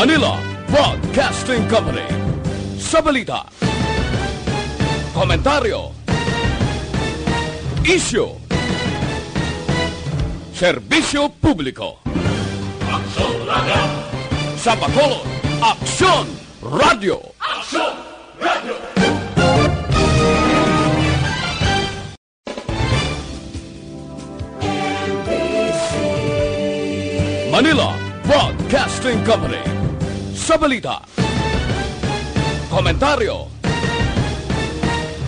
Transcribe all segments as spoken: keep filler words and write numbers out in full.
Manila Broadcasting Company. Sa balita, komentaryo, isyu, serbisyo publiko. Aksyon Radio. Sa Bacolod, Aksyon Radio. Aksyon Radio. Manila Broadcasting Company. Sa balita, komentaryo,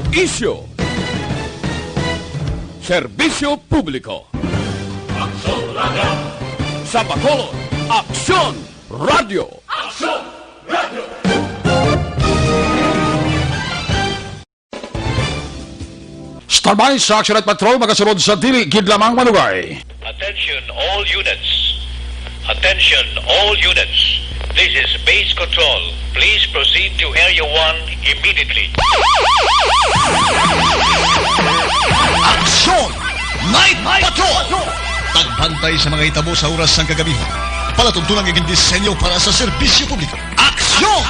isyu, serbisyo publiko. Aksyon Radio. Sa Bacolod, Aksyon Radio. Aksyon Radio. Standby sa Action Night Patrol, magasunod sa dili gid lamang malugay. Attention all units. Attention all units. This is Base Control. Please proceed to Area one immediately. Action Night Patrol! Pagbantay sa mga hitabo sa oras sang kagabihan. Palatuntunan nga gindisenyo para sa serbisyo publiko. Action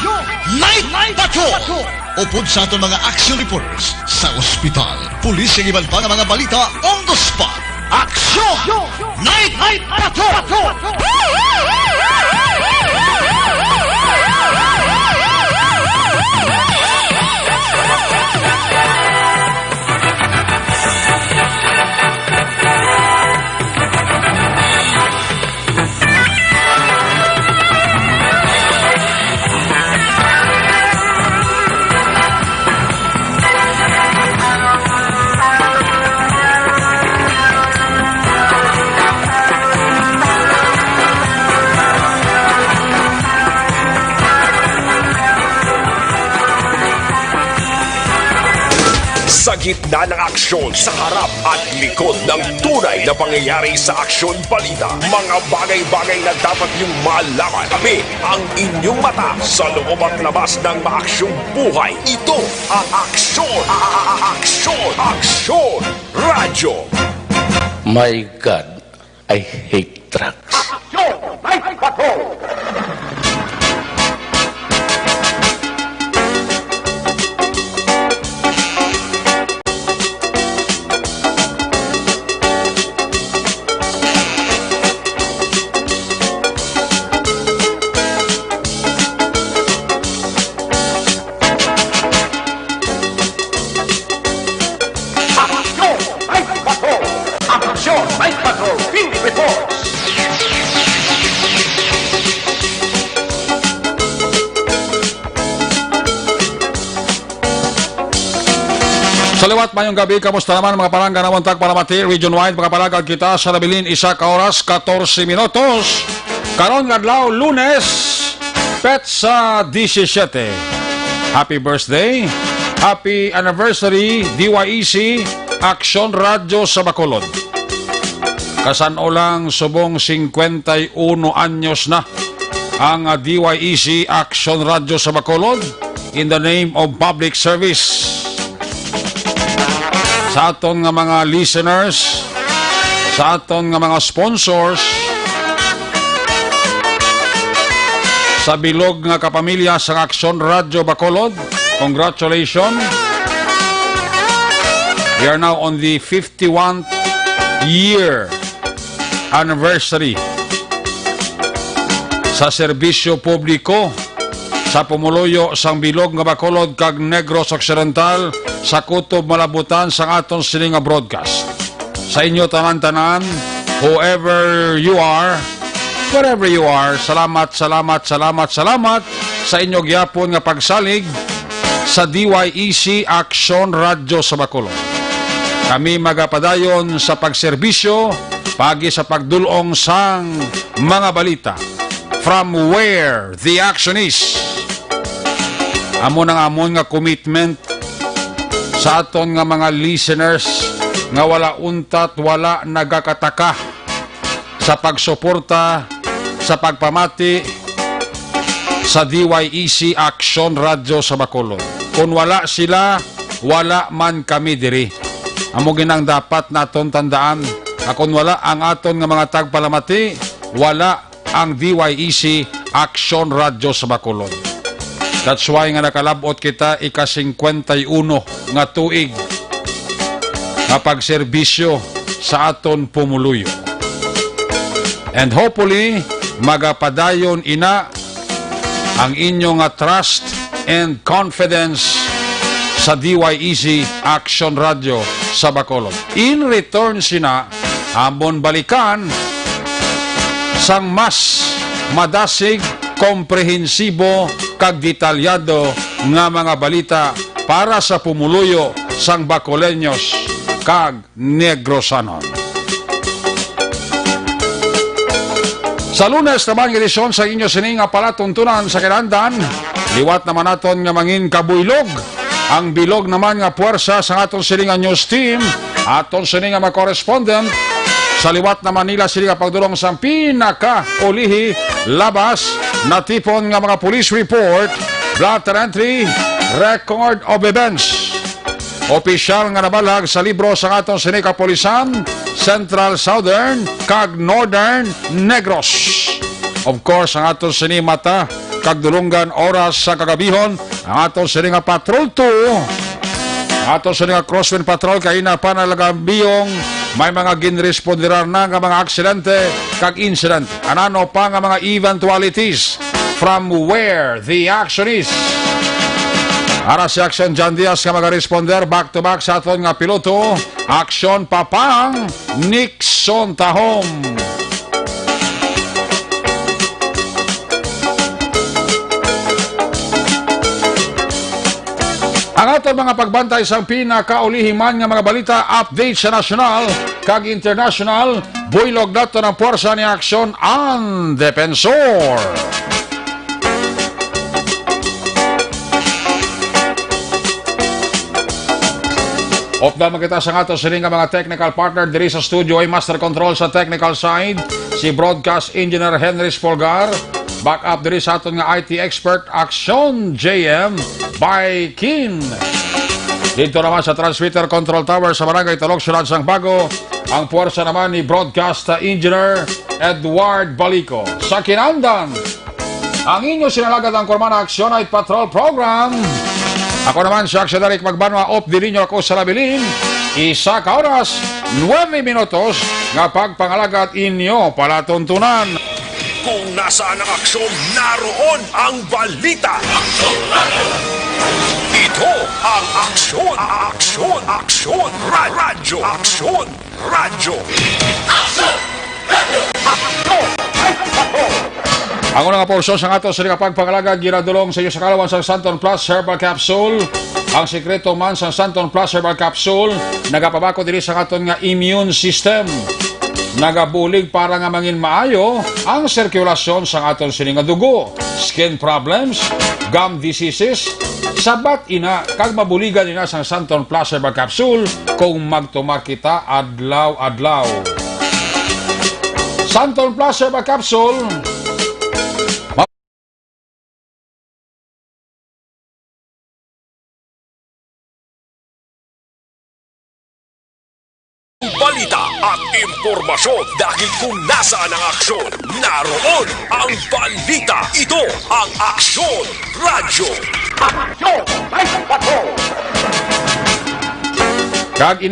Night Patrol! Upod sa aton mga action reporters sa ospital, pulis, kag iban pa nga mga balita on the spot. Action Night Patrol! Sa gitna ng aksyon, sa harap at likod ng tunay na pangyayari sa Aksyon Balita, mga bagay-bagay na dapat niyong malaman. Kami ang inyong mata sa loob at labas ng maaksyong buhay. Ito ang Aksyon, a-, a-, a-, Aksyon, Aksyon Radyo. My God, I hate trucks. Aksyon! Night Patrol! Aksyon! Night Patrol! Aksyon! Night Patrol! Field Reports! Sa liwat, mayong gabi. Kamusta naman, mga palangga, na Buntag Palamati, region-wide? Makapalagad kita sa nabilin, isa ka oras, katorse minutos. Karon nga adlaw, Lunes, petsa disisyete. Happy birthday, happy anniversary, D Y E C, Aksyon Radyo sa Bacolod. Kasan-o lang, subong singkwenta y uno anyos na ang, ah, D Y E C Aksyon Radyo sa Bacolod in the name of public service. Sa aton nga mga listeners, sa aton nga mga sponsors, sa bilog nga kapamilya sa Aksyon Radyo Bacolod, congratulations. We are now on the fifty-one year anniversary sa serbisyo publiko sa pumuluyo sang bilog nga Bacolod kag Negros Occidental, sa kutob malabutan sang aton sini nga broadcast. Sa inyo tanan-tanan, whoever you are, wherever you are, salamat, salamat, salamat, salamat sa inyo gyapon nga pagsalig sa D Y E C Aksyon Radyo sa Bacolod. Kami magapadayon sa pagserbisyo paagi sa pagdul-ong sang mga balita from where the action is. Amo nang amon nga commitment sa aton nga mga listeners nga wala untat, wala nagakataka sa pagsuporta sa pagpamati sa D Y E C Aksyon Radyo sa Bacolod. Kung wala sila, wala man kami diri. Amo gid ang dapat naton tandaan, nga kung wala ang aton nga mga tagpalamati, wala ang D Y E C Aksyon Radyo sa Bacolod. That's why nga nakalab-ot kita ika-singkwenta y uno nga tuig nga pagserbisyo sa aton pumuluyo. And hopefully, magapadayon ina ang inyo nga trust and confidence sa D Y E C Action Radio sa Bacolod. In return sina, amon balikan sang mas madasig, komprehensibo, kag detalyado nga mga balita para sa pumuluyo sang Bacoleños kag Negrosanon. Sa Lunes naman nga edisyon sa inyo sini nga palatuntunan sa kinahanglan, liwat naman naton nga mangin kabuylog ang bilog naman nga puwersa sa aton sini nga news team, aton sini nga mga correspondent sa liwat naman nila sini nga pagdulong sang pinakaulihi labas natipon nga mga police report, blotter entry, record of events. Opisyal nga nabalag sa libro sang aton sini kapulisan, Central, Southern, kag Northern Negros. Of course, ang aton sini mata kag dulunggan oras sa kagabihon, ang aton sini nga Patrol two, ang aton sini nga Crosswind Patrol, kay ina pa nalagambiyong may mga ginresponderan na nga mga aksidente kag incident. Anano pa nga mga eventualities from where the action is. Ara si Action John Diaz nga magaresponder back to back sa aton nga piloto, Action Papang Nixon Tahom. Ang aton mga pagbantay sang pinakaulihi man nga mga balita, update sa nasyonal kag internasyonal, buylog naton ang puwersa ni Aksyon ang Depensor. Update man kita sa aton sini nga mga technical partner diri sa studio, ay master control sa technical side, si broadcast engineer Henry Spolgar. Back up diri sa aton nga I T expert, Aksyon J M by Kin. Dito naman sa transmitter control tower sa Barangay Talok, Siyudad sang Bago, ang puwersa naman ni broadcast engineer Edward Balico. Sa kinahanglan, ang inyo sini nga alagad, ang Kurman Aksyon Night Patrol Program. Ako naman si Aksyon Derek Magbanwa, op diri ninyo ako sa labilin. Isa ka oras, nuebe minutos, nga pagpangalagad inyo palatuntunan. Kung nasaan ang aksyon, naroon ang balita. Ito ang Aksyon, Aksyon, Aksyon, Ra-, Radyo, Aksyon, Radyo. Ang unang porsyon sa aton sini nga pagpangalagad ginadulong sa inyo sa kaalaman sang Santon Plus Herbal Capsule. Ang sikreto man sang Santon Plus Herbal Capsule nagapabakod diri sa aton nga immune system. Nagabulig para nga mangin maayo ang sirkulasyon sang aton sini nga dugo. Skin problems, gum diseases, sabat ina kag mabuligan ina sang Santon Plus Herbal Capsule kung magtumar kita adlaw-adlaw. Santon Plus Herbal Capsule. Balita at impormasyon, dahil kung nasaan ang aksyon, naroon ang balita. Ito ang Aksyon Radyo. Aksyon! Ay, patrol! Kag ini-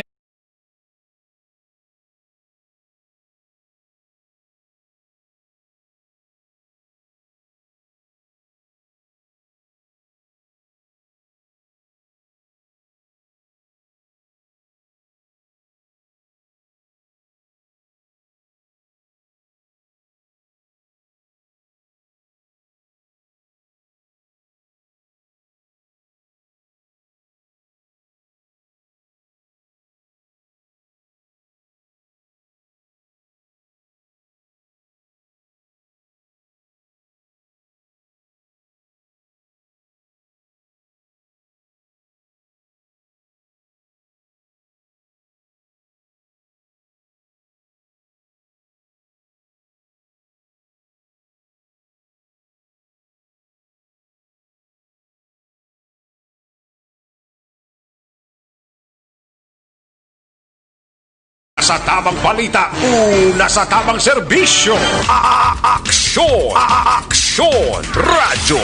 Sa tamang balita, una sa tamang serbisyo. A-, aksyon! A-, aksyon! Kon Radyo.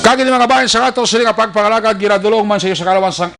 Kag ini, mga bahin, sa ato sini nga pagpangalagad, ginadulong man sa iyo sa kalawan sang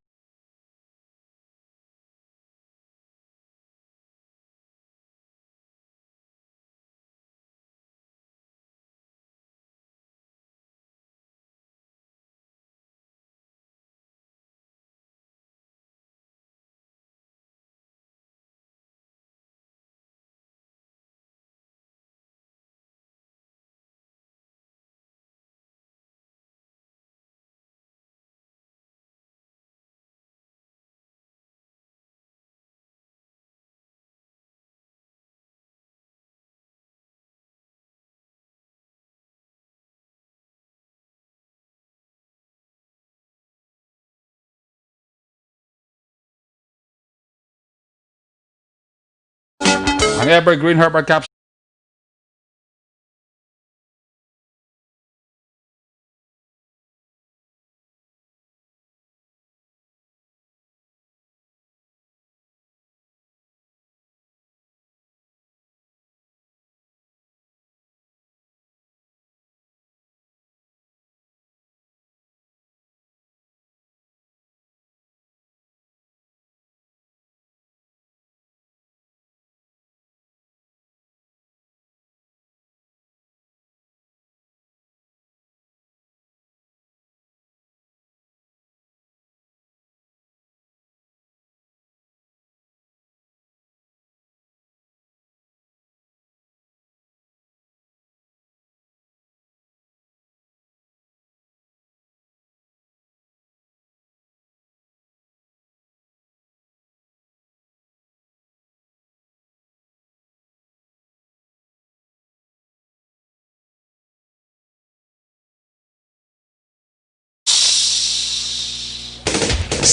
Ang Evergreen Herbal Capsule.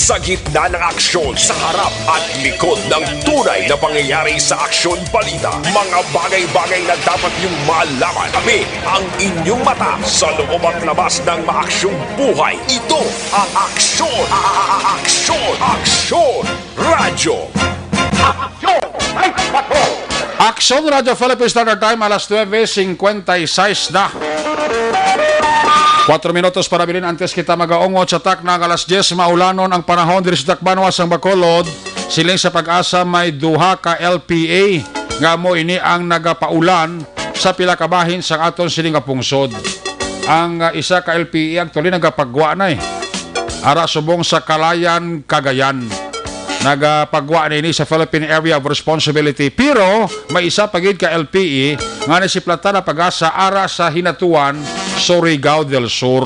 Sa gitna ng aksyon, sa harap at likod ng tunay na pangyayari sa Aksyon Balita, mga bagay-bagay na dapat niyong malaman. Kami ang inyong mata sa loob at labas ng maaksyong buhay. Ito ang Aksyon, Aksyon, Aksyon Radyo. Aksyon Radyo Philippine Standard Time, alas nuebe singkwenta y seis na. Kuwatro minutos para bilin antes kita magaungot sa takna nga alas diyes, maulanon ang panahon diri sa Tacbanwa sang Bacolod. Siling sa PAGASA, may duha ka L P A nga amo ini ang nagapaulan sa pila ka bahin sang aton sini nga pungsod. Ang, ah, isa ka L P A actually nagapagwa na, eh. Ara subong sa Calayan, Cagayan. Nagapagwa na ini sa Philippine Area of Responsibility, pero may isa pa gid ka L P A nga nasiplatan na PAGASA ara sa Hinatuan, Surigao del Sur.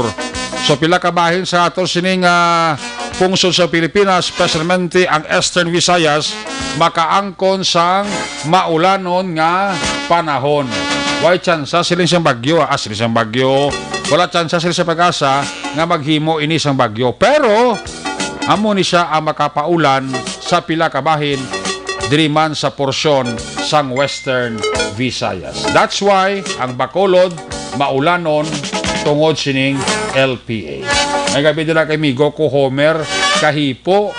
So, pila ka bahin sa aton sining, ah, pungsod sa Pilipinas, especialmente ang Eastern Visayas, makaangkon sang maulanon nga panahon. Way tsansa siling sang bagyo, ah, siling sang bagyo. Wala tsansa siling sa PAGASA nga maghimo ini sang bagyo. Pero, amo ni siya ang makapaulan sa pila ka bahin diri man sa porsyon sang Western Visayas. That's why ang Bacolod maulanon tungod sining L P A. May gabi dira kay migo ko Homer Kahipo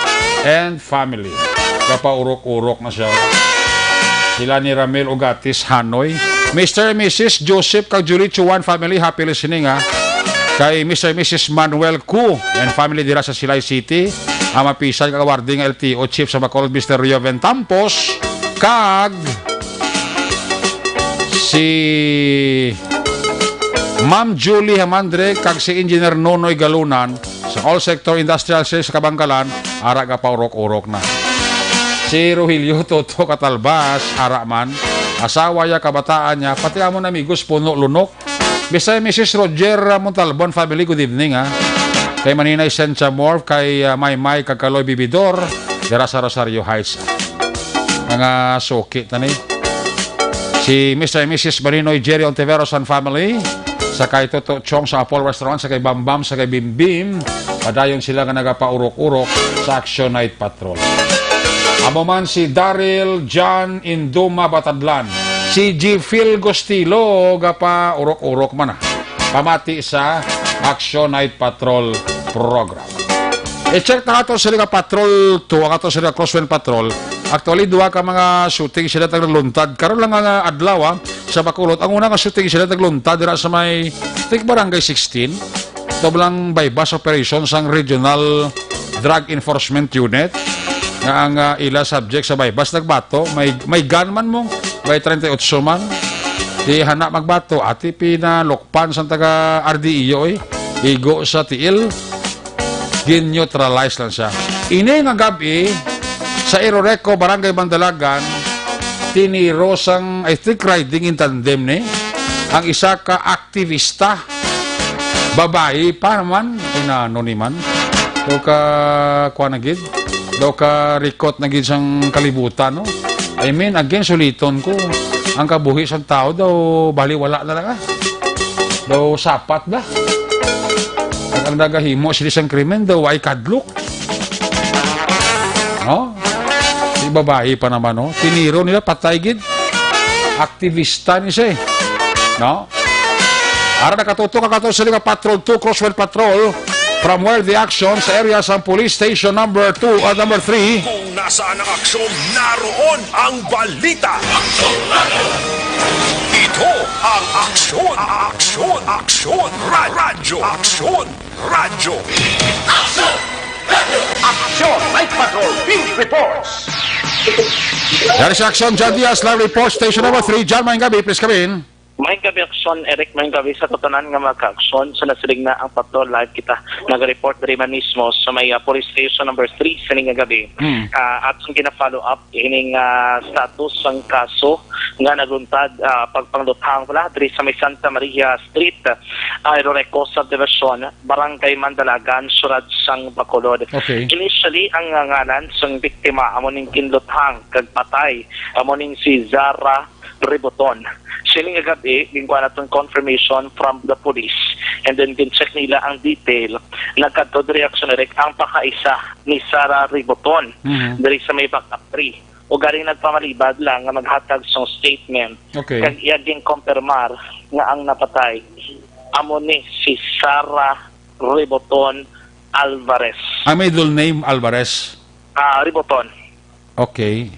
and family. Kapaurok-urok na siya. Sila ni Ramil Ugatis Hanoy. Mister and Missus Joseph kag Julie Chuan family, happy listening, ha. Kay Mister and Missus Manuel Ku and family dira sa Silay City. Ang mapisan kag wardi nga L T O chief sa Bacolod, Mister Rioven Tampos. Kag si Ma'am Julie Hamandre kag si Engineer Nonoy Galunan sa All Sector Industrial Sales sa Kabangkalan, ara gapaurok-urok na. Si Rogelio Toto Katalbas, ara man, asawa ya, kabataan niya, pati amon amigos puno lunok. Mister and Missus Roger, ah, Montalbon family, good evening, ha. Kay Maninay Sen Chamor, kay, ah, Maymay kag Kaloy Bibidor, dira sa Rosario Heights. Mga suki ta ni. Si Mister and Missus Marinoy Jerry Ontiveros and family, sa kay Toto Chong sa Apollo Restaurant, sa kay Bambam, sa kay Bimbim, padayon sila nga nagapaurok-urok sa Action Night Patrol. Amo man si Daryl John Induma Batadlan, si G Phil Gostilo, gapaurok-urok man, ah, pamati sa Action Night Patrol program. I-check na ato sila nga Patrol two, ang ato sila Crosswind Patrol. Actually, duha ka mga shooting sila tagluntad. Karon lang nga adlaw, ah, sa Bacolod. Ang una nga shooting sila tagluntad dira sa may, I think, Barangay sixteen. Ito lang buy-bust operation sang Regional Drug Enforcement Unit nga ang, ah, ila subject sa buy-bust nagbato. May, may gun man mo, may treinta y ocho man. Di hana magbato, ati pinalokpan sang taga R D E O, eh. Igo sa tiil, gin-neutralize lang siya. Ini nga gab-i, sa Iroreco, Barangay Mandalagan, tiniro sang, I think, riding in tandem ni, ang isa ka aktivista. Babayi pa naman, inano ni man. Daw ka, kuha na gid. Daw ka rikot na gid sang kalibutan, no? I mean, again, suliton ko. Ang kabuhi sang tao daw, baliwala na lang, ah. Daw sapat na. At ang nagahimo sila sang krimen, daw ay kadlok. No? Di babayi pa naman, no? Tiniro nila, patay gid. Aktivista ni siya, eh. No? Ara nakatutok ang ato sila nga Patrol two, Crosswind Patrol. From where the action sa area sang Police Station number two at number three. Kung nasaan ang aksyon, naroon ang balita. Ito ang Aksyon, Aksyon, Aksyon, Ra-, Radyo, Aksyon, Radyo. Aksyon, Night Patrol, Field Reports. Dari sa Aksyon, John Diaz, live report, Station number three. John, maayong gabi, please come in. Maayong gabi, Aksyon, Eric, maayong gabi sa tanan nga mga ka-aksyon. So, nasiling na ang patrol, live kita. Nag-report diri man mismo sa may, ah, police station number three sining nga gabi. Hmm. Ah, atong gina-follow up ining, ah, status sang kaso nga nagluntad, ah, pagpangluthang pala diri sa may Santa Maria Street, ah, Iroreco Subdivision, Barangay Mandalagan, Syudad sang Bacolod. Okay. Initially, ang, ah, ngalan sang biktima amo ning ginluthang kag patay amo ning si Zara Riboton. Sining nga gab-i, ginkuha naton confirmation from the police. And then, gin-check nila ang detail. Nagkadto diri, Aksyon Eric, ang pakaisa ni Sarah Riboton Mhm. diri sa may backup tree. Ugaling nagpamalibad lang nga maghatag sang statement. Okay. Kag iya ginkompirmar nga ang napatay amo ni si Sarah Riboton Alvarez. Ang middle name, Alvarez? Ah, Riboton. Okay.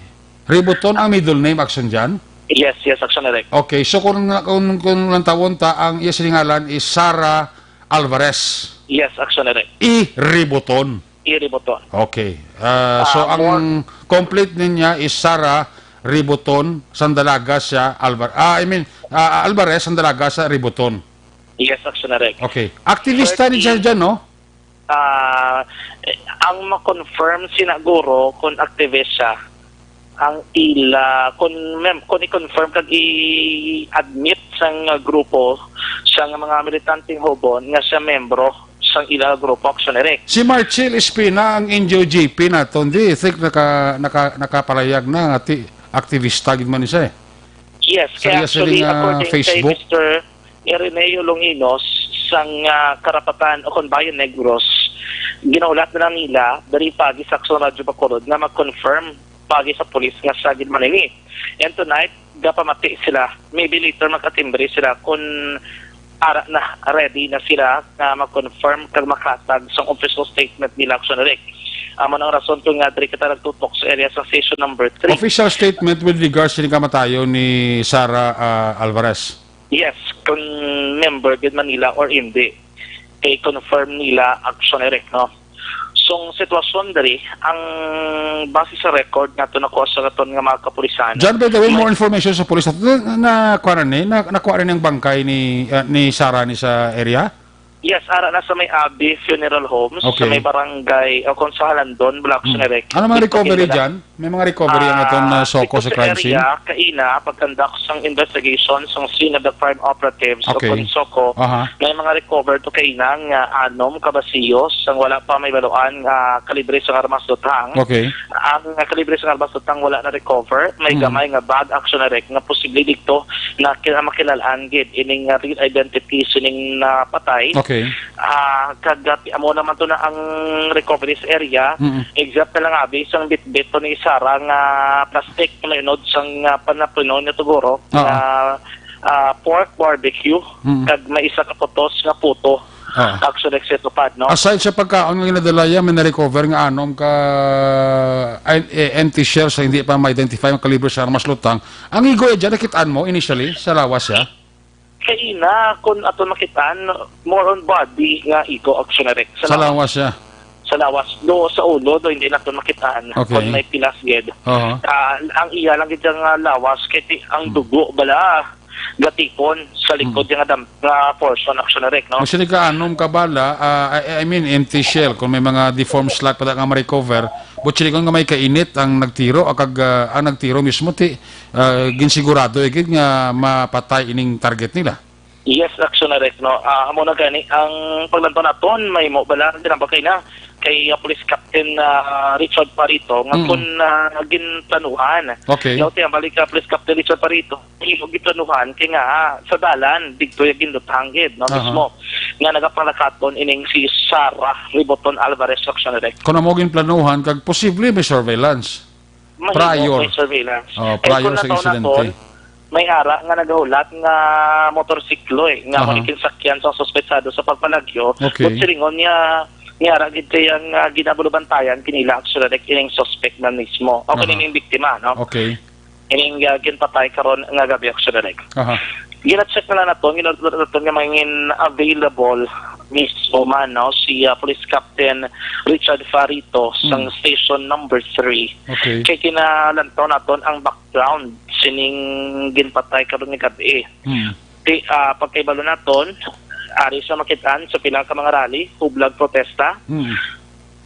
Riboton ang middle name, Aksyon John? Yes, yes, Aksyon Eric. Okay, so kung, kung, kung lantawon ta ang iya sining ngalan is Sarah Alvarez. Yes, Aksyon Eric. I Riboton. I Riboton. Okay. Ah, so Ah, ang more complete niya is Sarah Riboton, Sandalaga siya, Alvar-, ah, I mean, ah, Alvarez, Sandalaga sa Riboton. Yes, Aksyon Eric. Okay. Aktivista ni Thirty. Siya dyan, no? Ah, eh, ang ma-confirm sinaguro kung activist siya, ang ila, kung mem-, kung i-confirm kag i-admit sang grupo, sang mga militanteng Hobon nga siya membro sang ila grupo, Aksyon Eric. Si Marchil Espina, ang N G O G P naton, di, I think naka-, naka-, nakapalayag na nga ti-, aktivista gid man siya, eh. Yes, Sa kaya iya actually, sining, ah, according kay Facebook. Mister Ireneo Longinos sang, ah, Karapatan o kon Bayan Negros, ginahulat na lang nila diri pagi sa Aksyon Radyo Bacolod nga mag-confirm pagi sa pulis nga siya gid man ini. And tonight, gapamati sila. Maybe later magkatimbre sila kung ara na, ready na sila nga mag-confirm kag makatag sang official statement nila, Aksyon Eric. Amo nang rason kung nga diri kita nagtutok sa area sa station number three. Official statement with regards sa kamatayon ni Sarah, ah, Alvarez. Yes, kung member gid man nila or hindi, kay confirm nila, Aksyon Eric, no? So, ang sitwasyon diri, ang base sa record nga to nakuha sa aton nga mga kapulisan, John, by the way, may more information sa police. Na, na, nakuha na ni, na, nakuha na ni ang bangkay ni, ah, ni Sarah ni sa area? Yes, ara na sa may Abbey Funeral Home, sa Okay. may barangay, o kung sa Halandon, Black Hmm. Eric. Ano mga Dito recovery kinila. John? May mga recovery ang aton, Ah, ah, SOCO dito sa sa crime scene? area, kaina, pagkandak sang investigation sang scene of the crime operatives o Okay. kon SOCO, Aha. may mga recovered to kaina nga anom ka basiyo sang wala pa may baluan nga kalibre sang armas luthang. Okay. Ang kalibre sang armas luthang wala na recover, may Hmm. gamay nga bag, Aksyon Eric, nga posible dito na kina-, makilal-an gid ining nga real identity sining napatay. Okay. Ah, kag, ah, amo naman to na ang recovery sa area. Mm-mm. Except na lang abi sang bitbit to ni Sarah nga plastic nga maunod sang, ah, panapunon nga tuguro Ah, nga, ah, pork barbecue, Mm. kag may isa ka putos nga puto. Ah. Action Rex Setupad, no? Aside sa pagkaon nga ginadala niya, may na-recover nga anom ka, eh, empty shells sa hindi pa ma-identify nga kalibre sa armas lutang. Ang igo niya dyan, nakitaan mo initially sa lawas siya? Kaina, kung aton makitaan, more on body nga igo, Action Rex. Sa lawas siya. Sa lawas. Do, sa ulo, do, hindi naton makitaan. Okay. Kung may pilas gid. Oho. Ah, ang iya lang gid nga lawas, kay ti-, ang Hmm. dugo bala gatipon sa likod Hmm. nga dam-, nga portion, Action Rex, no? Kung sila ka anom ka bala, ah, I, I mean, empty shell, kung may mga deformed slug pa nga ma-recover, but sila kung may kainit ang nagtiro, ah, kag, ah, ang nagtiro mismo, ti, ah, ginsigurado, eh, gid nga mapatay ining target nila. Yes, Action Rex, no? Ah, amo na gani ang paglantaw naton, may mo bala, ginabakay na kay, ah, Police Captain, ah, Richard Parito, nga Mm. kung, ah, ginplanuhan. Okay. Yaw, tiyan, balik ka, Police Captain Richard Parito, imo ginplanuhan, kay nga, ah, sa dalan, dito yung ginlutang gid, no, Aha. mismo, nga nagapalakaton ining si Sarah Riboton Alvarez, Action Rex. Kung amo ginplanuhan, kag posible may surveillance. Mahimo Prior. may surveillance. Oh, Kay prior kung sa nataon insidente. naton, may ara nga nagahulat nga motorsiklo, eh, nga Aha. amo ni ginsakyan sa suspetsado sa pagpalagyo. Okay. But silingon niya, niya ara gid kay ang, ah, ginabulubantayan kinila actually, like, ining suspect na mismo. O Aha. kining biktima, no? Okay. Ining, ah, ginpatay karon nga gabi, actually, like. Aha. Gina-check na lang naton, gina-, naton nga mangin available mismo man, no, si, ah, Police Captain Richard Farito sang Hmm. Station Number Three. Okay. Kay kinalantaw naton ang background sining ginpatay karon nga gabi. Hmm. Ti, ah, pagkahibalo naton, ari sa makitaan sa pila ka mga rally, hublag protesta. Hmm.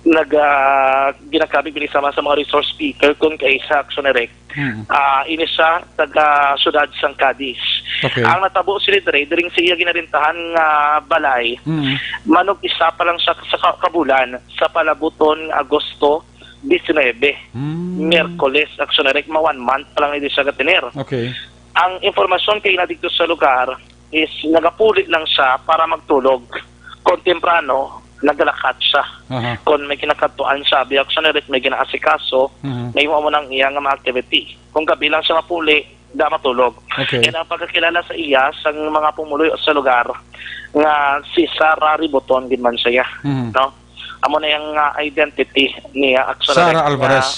Nag, ah, ginakabig bili sama sa mga resource speaker kung kay sa Action Direct. Hmm. Ah, ini siya taga siyudad sang Cadiz. Okay. Ang natabo sini diri, diring sa iya ginarintahan nga balay, Hmm. manug isa pa lang siya sa ka-, kabulan sa palabuton nga Agosto diecinuebe. Hmm. Miyerkules, Action Direct, ma one month pa lang ini siya gatener. Okay. Ang impormasyon kay na dito sa lugar is nagapuli lang siya para magtulog. Kung temprano, nagalakat siya. Aha. Kung may kinakadtuan siya, abi, Action Direct, may ginaasikaso, Mhm. may amo nang iya nga mga activity. Kung gabi lang siya mapuli, da matulog. Okay. Yan ang pagkakilala sa iya sang mga pumuluyo sa lugar nga si Sarah Riboton gid man siya, Mhm. no? Amo na yung, ah, identity niya, Action Sarah Direct, nga, Alvarez.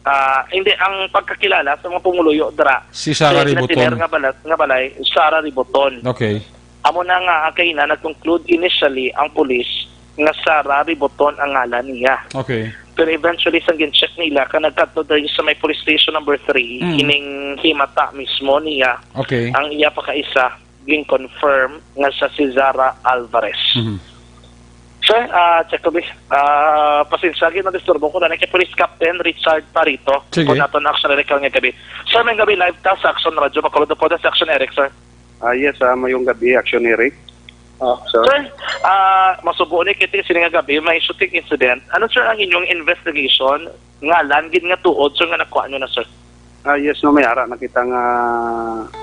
ah, hindi, ang pagkakilala sa mga pumuluyo dira, Si Sarah sa Riboton. ginatener nga bala-, nga balay, Sarah Riboton. Okay. Amo na nga, ah, kay na nag-conclude initially ang pulis nga Sarah Riboton ang ngalan niya. Okay. Pero eventually, sang gin-check nila, ka nagkadto diri sa may police station number three, Mm. kining himata mismo niya, Okay. ang iya pakaisa, gin-confirm nga sa si Zara Alvarez. Mhm. Sir, ah, check ko, bis. Ah, pasensya, gid, madisturbo ko na kay Police Captain Richard Parito. Sige. Kung naton Action Direct nga gabi. Sir, may gabi live ta sa Action Radio Bacolod po sa Action Direct, sir. Ah, yes, ah, mayong gabi, Action Eric. Ah, sir? Sir, ah, masubo ni kiti sini nga gabi, may shooting incident. Ano, sir, ang inyong investigation? Ngalan gid nga tuod, sir, nga nakuha nyo na, sir? Ah, yes, no, may ara na kita nga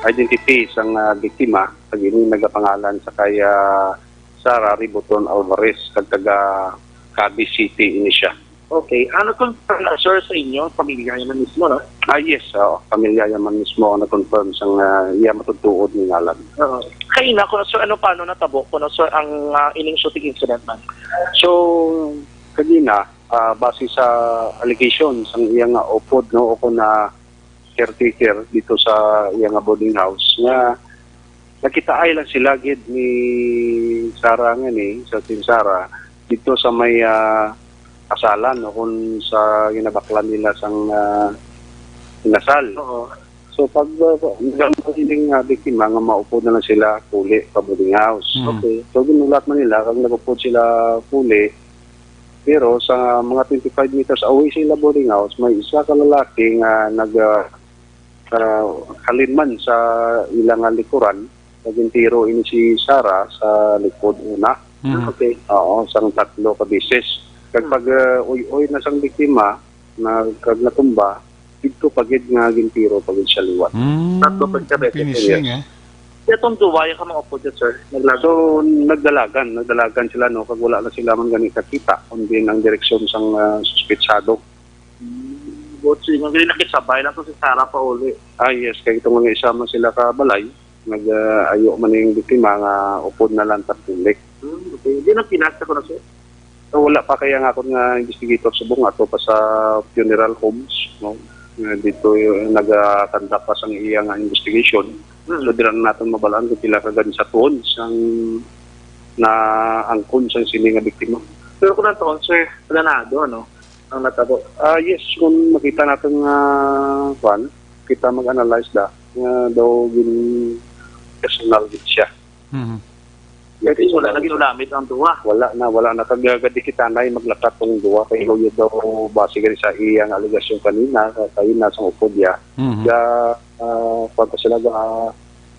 identity sang, ah, biktima. Pag ini nagapangalan sa kay, ah, Sara Riboton Alvarez, kag taga Cadiz City ini siya. Okay. Ano confirm na, sir, sa inyo? Pamilya niya na mismo, no? Ah, yes, oo. Pamilya niya man mismo ang nag-confirm sang, ah, iya matutuod ni ngalan. Oo. Kaina ko, sir, ano, paano natabo ko, no, sir, ang, ah, ining shooting incident man? So, kagina, ah, base sa allegation sang iya nga upod, no, o kung na caretaker dito sa iya nga boarding house, nga nakitaay lang sila gid ni Sara nga ni, sa Team Sara, dito sa may, ah, kasalan o kung sa ginabaklan nila sang, ah, inasal. Oo. So, pag, uh, nagambal ining, uh, biktima nga maupod na lang sila puli pa boarding house. Mm. Okay. So, ginulat man nila kag nag-upod sila puli. Pero sa mga twenty-five meters away sa ila boarding house, may isa ka lalaki nga nag, uh, uh, halin man sa ila nga likuran. Nagintiro ini si Sarah sa likod una. Mm. Okay. Oo, sang tatlo ka beses. Kag Mm. pag, uh, uy-uy na sang biktima, na, kag natumba, didto pa gid nga gintiro pa gid siya liwat. Mm. Tatlo pa siya, Finishing, yes. eh. Katong duwa, yung ka mga upod, sir? Naglagan. So, nagdalagan, nagdalagan sila, no, kag wala na sila man gani kakita, kundi ang direksyon sang, ah, suspetsado. Mm, buot silingon, dili nakisabay lang to si Sarah pauli. Ah, yes, kay itong mga isa man sila ka balay, nag, ah, ayo man yung biktima nga upod na lang sa pulik. Hmm, okay. Di na pinasa ko na, sir. So, wala pa kaya nga akon nga investigator subong ato pa sa funeral homes, no? Nga dito yung nagakandak pa sang iya nga investigation. Hmm. So, dira na naton mabalaan kung pila ka gunshots ang naangkon sang sini nga biktima. Pero kung naton, sir, planado, ano, ang natabo? Ah, yes, kung makita naton nga, kwan, kita mag-analyze da, nga daw gin personal gid siya. Mhm. Kaya wala na ginulamit ang duwa. Wala na, wala na. Kag, ah, gadi kita na yung maglakat tong duwa kay Loyo daw base gani sa iyang alegasyon kanina, sa, kanina sa upod niya. Mhm. Ga, ah, kwan pa sila, ga,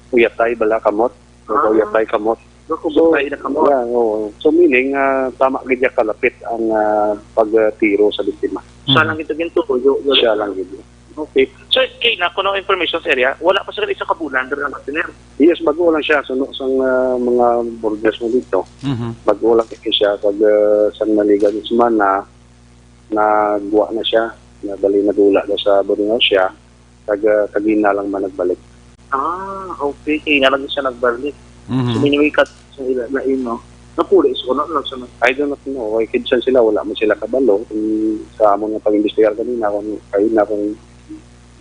uyatay bala kamot. O, ah, uyatay kamot. Ga, so, kubutay na kamot. Yeah, oo. So, meaning, ah, tama gid niya kalapit ang, ah, pagtiro sa biktima. Siya lang ito gintuyo. Siya lang gid. Okay. So, kay na, kuno information sa area, wala pa sila isa ka bulan diri ang partner. Yes, bago lang siya. Suno sang, ah, mga borders mo dito. Mhm. Bago lang kay siya. Pag, ah, sang naligan ni semana, nagwa na siya. Nabali, nagula na sa Bonao siya. Kag, ah, kagina lang man nagbalik. Ah, okay. Kay na lang siya nagbalik. Mhm. So, minuwi ka sa ila na ino. Napuli sa kuno lang sa I do not know. Kay kinsan sila, wala man sila kabalo. Kung sa amon nga pag-imbestigar kanina, kung kayo na kung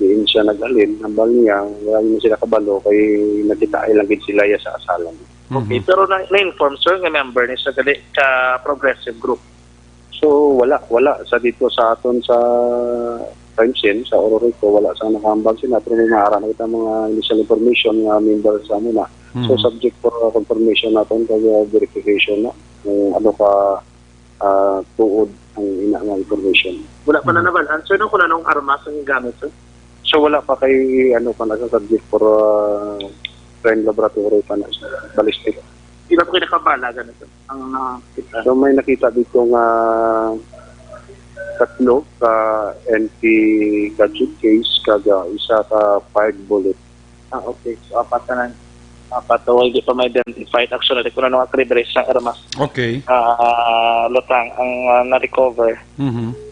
diin siya naghalin, hambal niya, wala man sila kabalo, kay nakita lang gid sila ya sa asalan. Okay, mhm. Pero na, na-inform, sir, nga member ni sa gali ka progressive group? So, wala, wala. Sa dito sa aton sa crime scene, sa Ororico, wala sa nakahambal sila. Pero may maara na kita mga initial information nga member sa muna. So, mhm. Subject for confirmation naton kag verification na kung ano ka, ah, tuod ang ina nga information. Wala pa na, mhm, nabalaan, sir, no, kung anong armas ang gamit, sir? So, wala pa kay, ano pa na sa subject for, ah, crime laboratory pa na sa ballistic. Di ba po kayo nakabala ganito? Ang nakita. So, may nakita dito nga tatlo ka N P gadget case, kag, ah, isa ka five bullet. Ah, okay. So, apat na lang. Apat na, hindi pa ma-identify. Actually, kung ano nga kalibre sa armas. Okay. Ah, lutang ang, ah, na-recover. Mhm.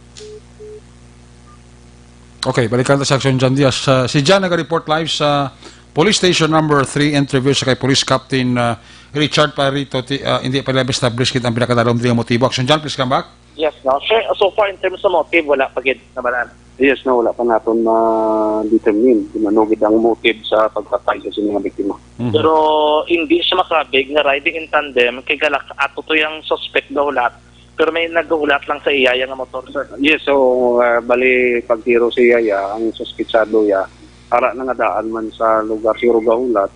Okay, balikan ta si Action John Diaz. Ah, si John naga-report live sa Police Station Number Three, interview sa kay Police Captain, ah, Richard Parito. Ti-, ah, hindi pa nila establish gid ang pinakadalom diri nga motibo. Action John, please come back. Yes, no. Sir, so far in terms of motive, wala pa gid nabalaan. Yes, no, wala pa naton ma-determine kung ano gid ang motive sa pagpatay sa sini nga biktima. Mhm. Pero hindi siya makabig nga riding in tandem kay galak ato to yung suspect gahulat, pero may naghulat lang sa iya nga motor, sir. Yes, so, ah, bali pagtiro sa iya, ang suspitsado ya, ara na nga daan man sa lugar siguro gahulat,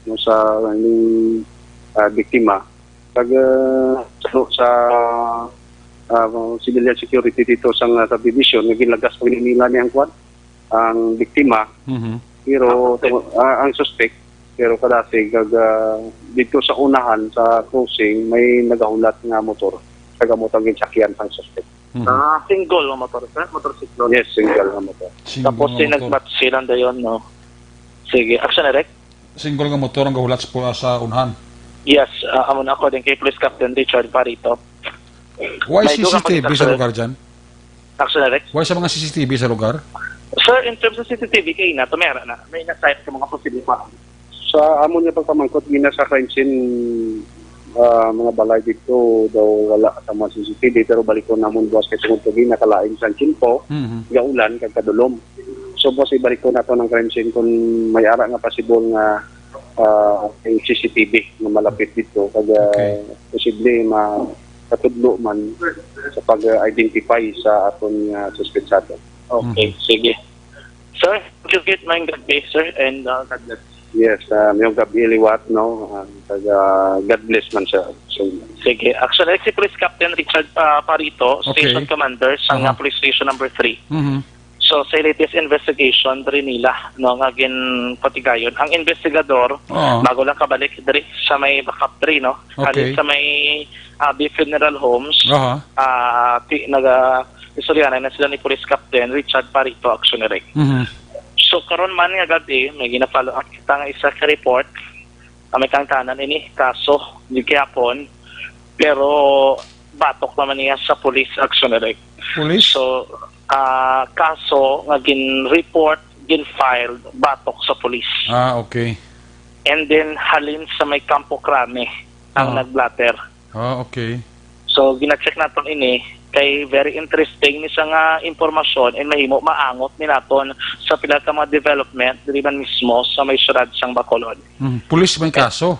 no, sa ining, ah, biktima. Kag, ah, sa, sa, ah, civilian security dito sa, ah, subdivision, nga ginlagas pa nila ni ang kwan, ang biktima. Mhm. Pero, ah, okay, tungo-, ah, ang suspect, pero kadasig, kag, ah, dito sa unahan, sa crossing, may nagahulat nga motor. Kag amo ang ginsakyan sang suspect. Mhm. Ah, single nga motor, sir? Motorsiklo? Yes, single nga motor. Single nga motor. Tapos, yung nagmatch silang dayon, no? Sige. Action, Eric? Single nga motor ang gahulat sa pu-, sa unhan. Yes, ah, amo na, according kay Police Captain Richard Parito. Why may dugang C C T V sa pagkakasal- lugar dyan? Actually, Rex? Why sa mga C C T V sa lugar? Sir, in terms of C C T V, kay na, tumera na. May na-sight sa mga posible pa. Sa amon nga pagpamangkot, gina sa crime scene, ah, mga balay dito, daw wala sa mga C C T V, pero balikon namon buwas kay tungod kay nakalain sa Chinpo, mhm, gaulan, kag kadulom. So, boss, ibalik ko na to ng crime scene kung may ara nga possible nga, ah, may C C T V na malapit dito. Kag, ah, okay, posible ma-, katudlo man sa pag-identify sa aton nga suspetsado. Okay, mhm, sige. Sir, thank you, Kit. Maayong gabi, sir, and, ah, God bless. Yes, ah, maayong gabi liwat, no? Ah, kag, ah, God bless man, sir. So, sige. Actually, si Police Captain Richard, ah, Parito, okay, station commander sa, aha, nga Police Station Number Three. Mhm. So, sa latest investigation, diri nila, no, nga ginpatigayon. Ang investigador, oo, bago lang kabalik diri sa may backup tree, no? Okay. Halin sa may, ah, B Funeral Homes, aha, ah, ti-, naga-, istoryanan na sila ni Police Captain Richard Parito, Action Direct. Mhm. So, karon man nga gabi, may gina-follow up kita nga isa ka report. Ah, may kangtanan ini, kaso, di gihapon, pero batok naman niya sa police action, direct. Police? So, ah, kaso nga gin-report, gin-filed, batok sa police. Ah, okay. And then, halin sa may Campo Crame ang, ah, nag-blotter. Ah, okay. So, gina-check naton ini kay very interesting ni siya nga impormasyon and mahimo maangot ni naton sa pila ka mga development diri man mismo sa may syudad sang Bacolod. Mm, pulis may kaso?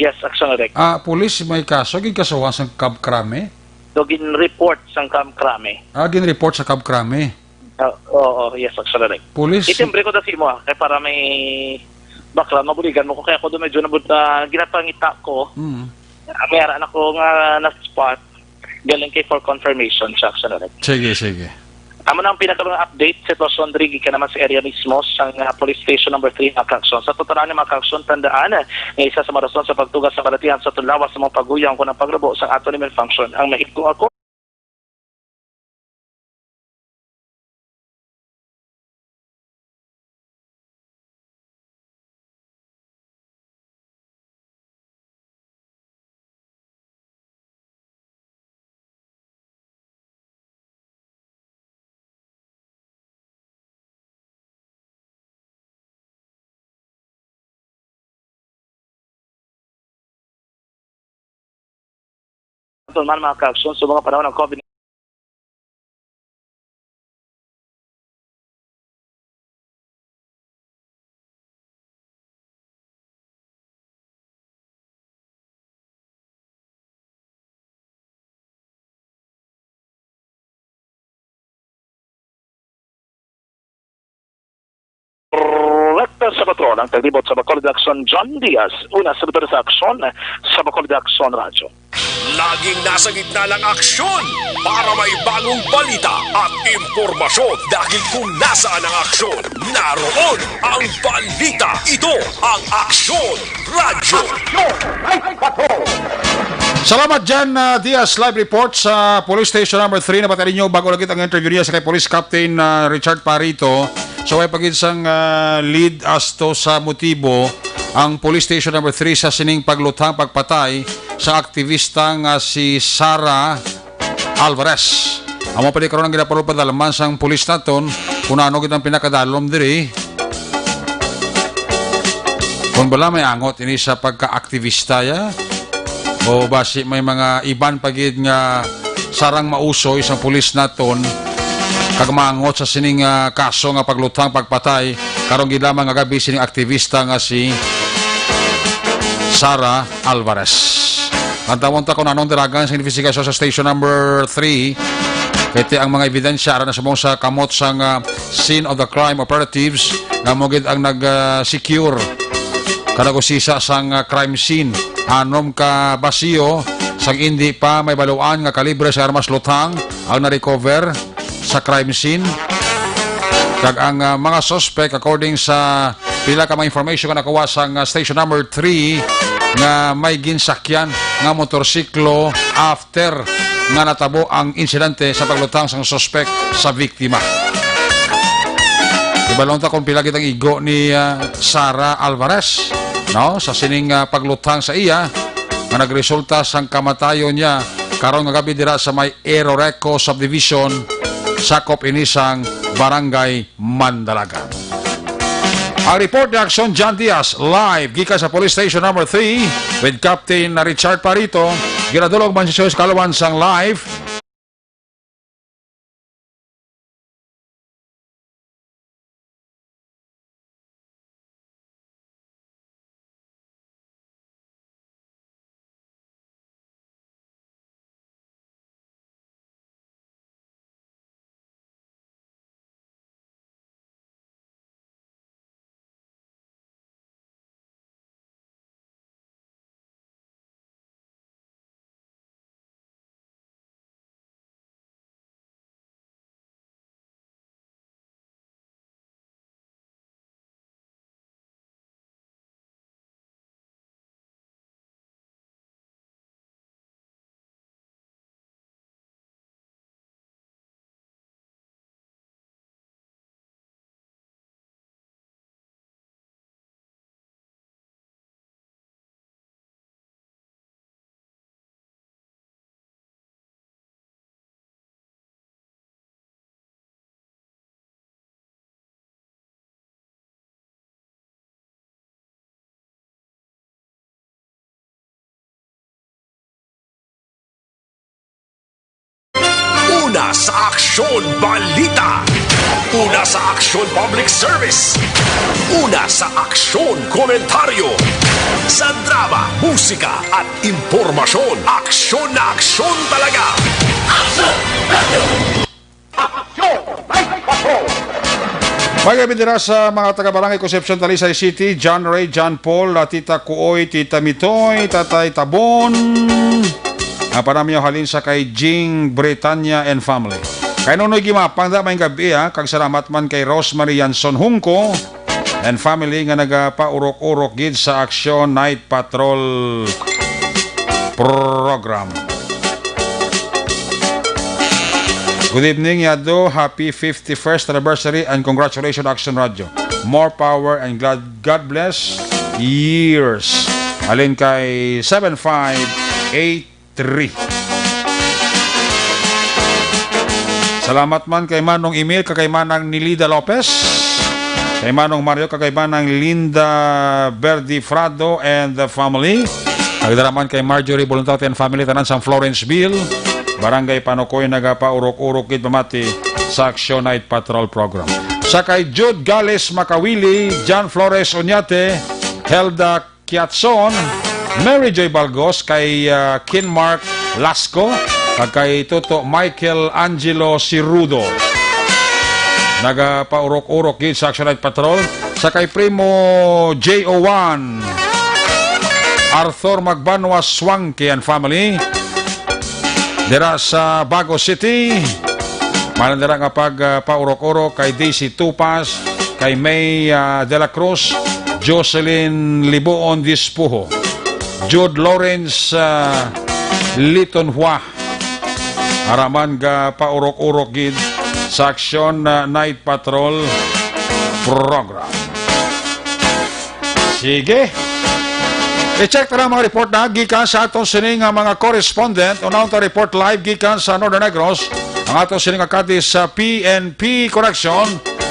Yes, Action Rec. Ah, pulis may kaso, ginkasuhan sang Cab Crame? So, gin-report sang Cab Crame. Ah, gin-report sa Cab Crame. Ah, oo, yes, Action Rec. Pulis? Itimbre ko daw sa imo, ah, kay para may background, mabuligan mo ko, kaya ako doon medyo nabud-, ah, ginapangita ko. Mm. Ah, may ara na ko nga na-spot. Galing kay for confirmation sa Action Rec. Sige, sige. Amo na ang pinaka mga update, sitwasyon diri gikan naman sa area mismo sang, ah, Police Station Number Three, mga kaaksyon. Sa totolan, mga kaaksyon, tandaan nga isa sa mga rason sa pagtuga sa balatian sa aton lawas sa mga paguyang kon ang pagrubo sang aton immune function. Ang mahigko ako. Aton man, mga kaaksyon, sa mga panahon ng COVID. Rekta sa patrol ang taglibot sa Bacolod Aksyon, John Diaz, una sa Aksyon, sa Bacolod Aksyon Radyo. Laging nasa gitna ng aksyon para may bagong balita at impormasyon, dahil kung nasaan ang aksyon, naroon ang balita. Ito ang Aksyon Radyo. Salamat dyan, ah, Diaz. Live report sa Police Station Number Three. Nabati ninyo bago lagi ang interview niya sa kay Police Captain, ah, Richard Parito. So, way pa gid sang, ah, lead as to sa motibo ang Police Station Number Three sa sining pagluthang pagpatay sa aktivista nga si Sara Alvarez. Amo pa di karon ang ginaparupadalman sang pulis naton kung ano gid ang pinakadalom diri. Kung bala may angot ini sa pagka-aktivista ya, o basi may mga iban pa gid nga sarang mausoy sang pulis naton kag maangot sa sining, ah, kaso nga pagluthang pagpatay karon gid lamang nga gabi sining aktivista nga si Sara Alvarez. Lantawon ta kung anong dalagan sa investigasyon sa station number three. Kay ti ang mga ebidensya ara na subong sa kamot sang, ah, scene of the crime operatives nga mo gid ang nag, ah, secure kag nag-usisa sang, ah, crime scene. Anom ka basiyo sang indi pa may baluan nga kalibre sa armas luthang ang na-recover sa crime scene. Kag ang, ah, mga suspect, according sa pila ka mga information nga nakuha sang, ah, station number three, nga may ginsakyan nga motorsiklo after nga natabo ang insidente sa pagluthang sang suspect sa biktima. Ibalon ta kung pila gid ang igo ni, ah, Sara Alvarez, no, sa sining, ah, pagluthang sa iya nga nagresulta sang kamatayon niya karon nga gabi dira sa may Eroreco Subdivision, sakop ini sang Barangay Mandalagan. Ang report ni Aksyon John Diaz, live gikan sa Police Station Number Three with Captain Richard Parito. Ginadulog man sa Suez Kalawan sang live. Una sa Aksyon Balita. Una sa Aksyon Public Service. Una sa Aksyon Komentaryo. Sa drama, musika at impormasyon, aksyon na aksyon talaga. Aksyon! Aksyon! May Patrol! May gabi dira sa mga taga Barangay Concepcion, Talisay City, John Ray, John Paul, ah, Tita Kuoy, Tita Mitoy, Tatay Tabon. Ang panamyaw halin sa kay Jing Britanya and family. Kay Nonoy Gimapang da, may gabi, ah. Kag salamat man kay Rosemary Yanson Hungko and family nga nagapaurok-urok gid sa Aksyon Night Patrol program. Good evening, Yado. Happy fifty-first anniversary and congratulations, Action Radio. More power and glad, God bless years. Halin kay seven five eight three. Salamat man kay Manong Emil, kag kay Manang Nilida Lopez, kay Manong Mario, kag kay Manang Linda Verdi Frado and the family. Kag dira man kay Marjorie Voluntate and family, tanan sang Florenceville, Barangay Panukoy, nagapaurok-urok gid pamati sa Action Night Patrol Program. Sa kay Jude Gales Makawili, John Flores Oñate, Helda Kiatson, Mary Joy Balgos, kay, ah, Kinmark Lasco, kag kay Toto Michael Angelo Sirudo. Nagapaurok-urok gid sa Action Night Patrol. Sa kay Primo J O one, Arthur Magbanwa Swangke and family. Dira sa Bago City, man dira nga pag, ah, paurok-urok kay Daisy Tupas, kay May, ah, de la Cruz, Jocelyn Libuon Dispuho, Jude Lawrence, ah, Liton Hua. Araman ga paurok-urok gid sa Aksyon, ah, Night Patrol Program. Sige. I-check ta na ang mga report na gikan sa aton sini nga mga correspondent. Unahon ta report live gikan sa Northern Negros. Ang aton sini nga kadis sa P N P Correction.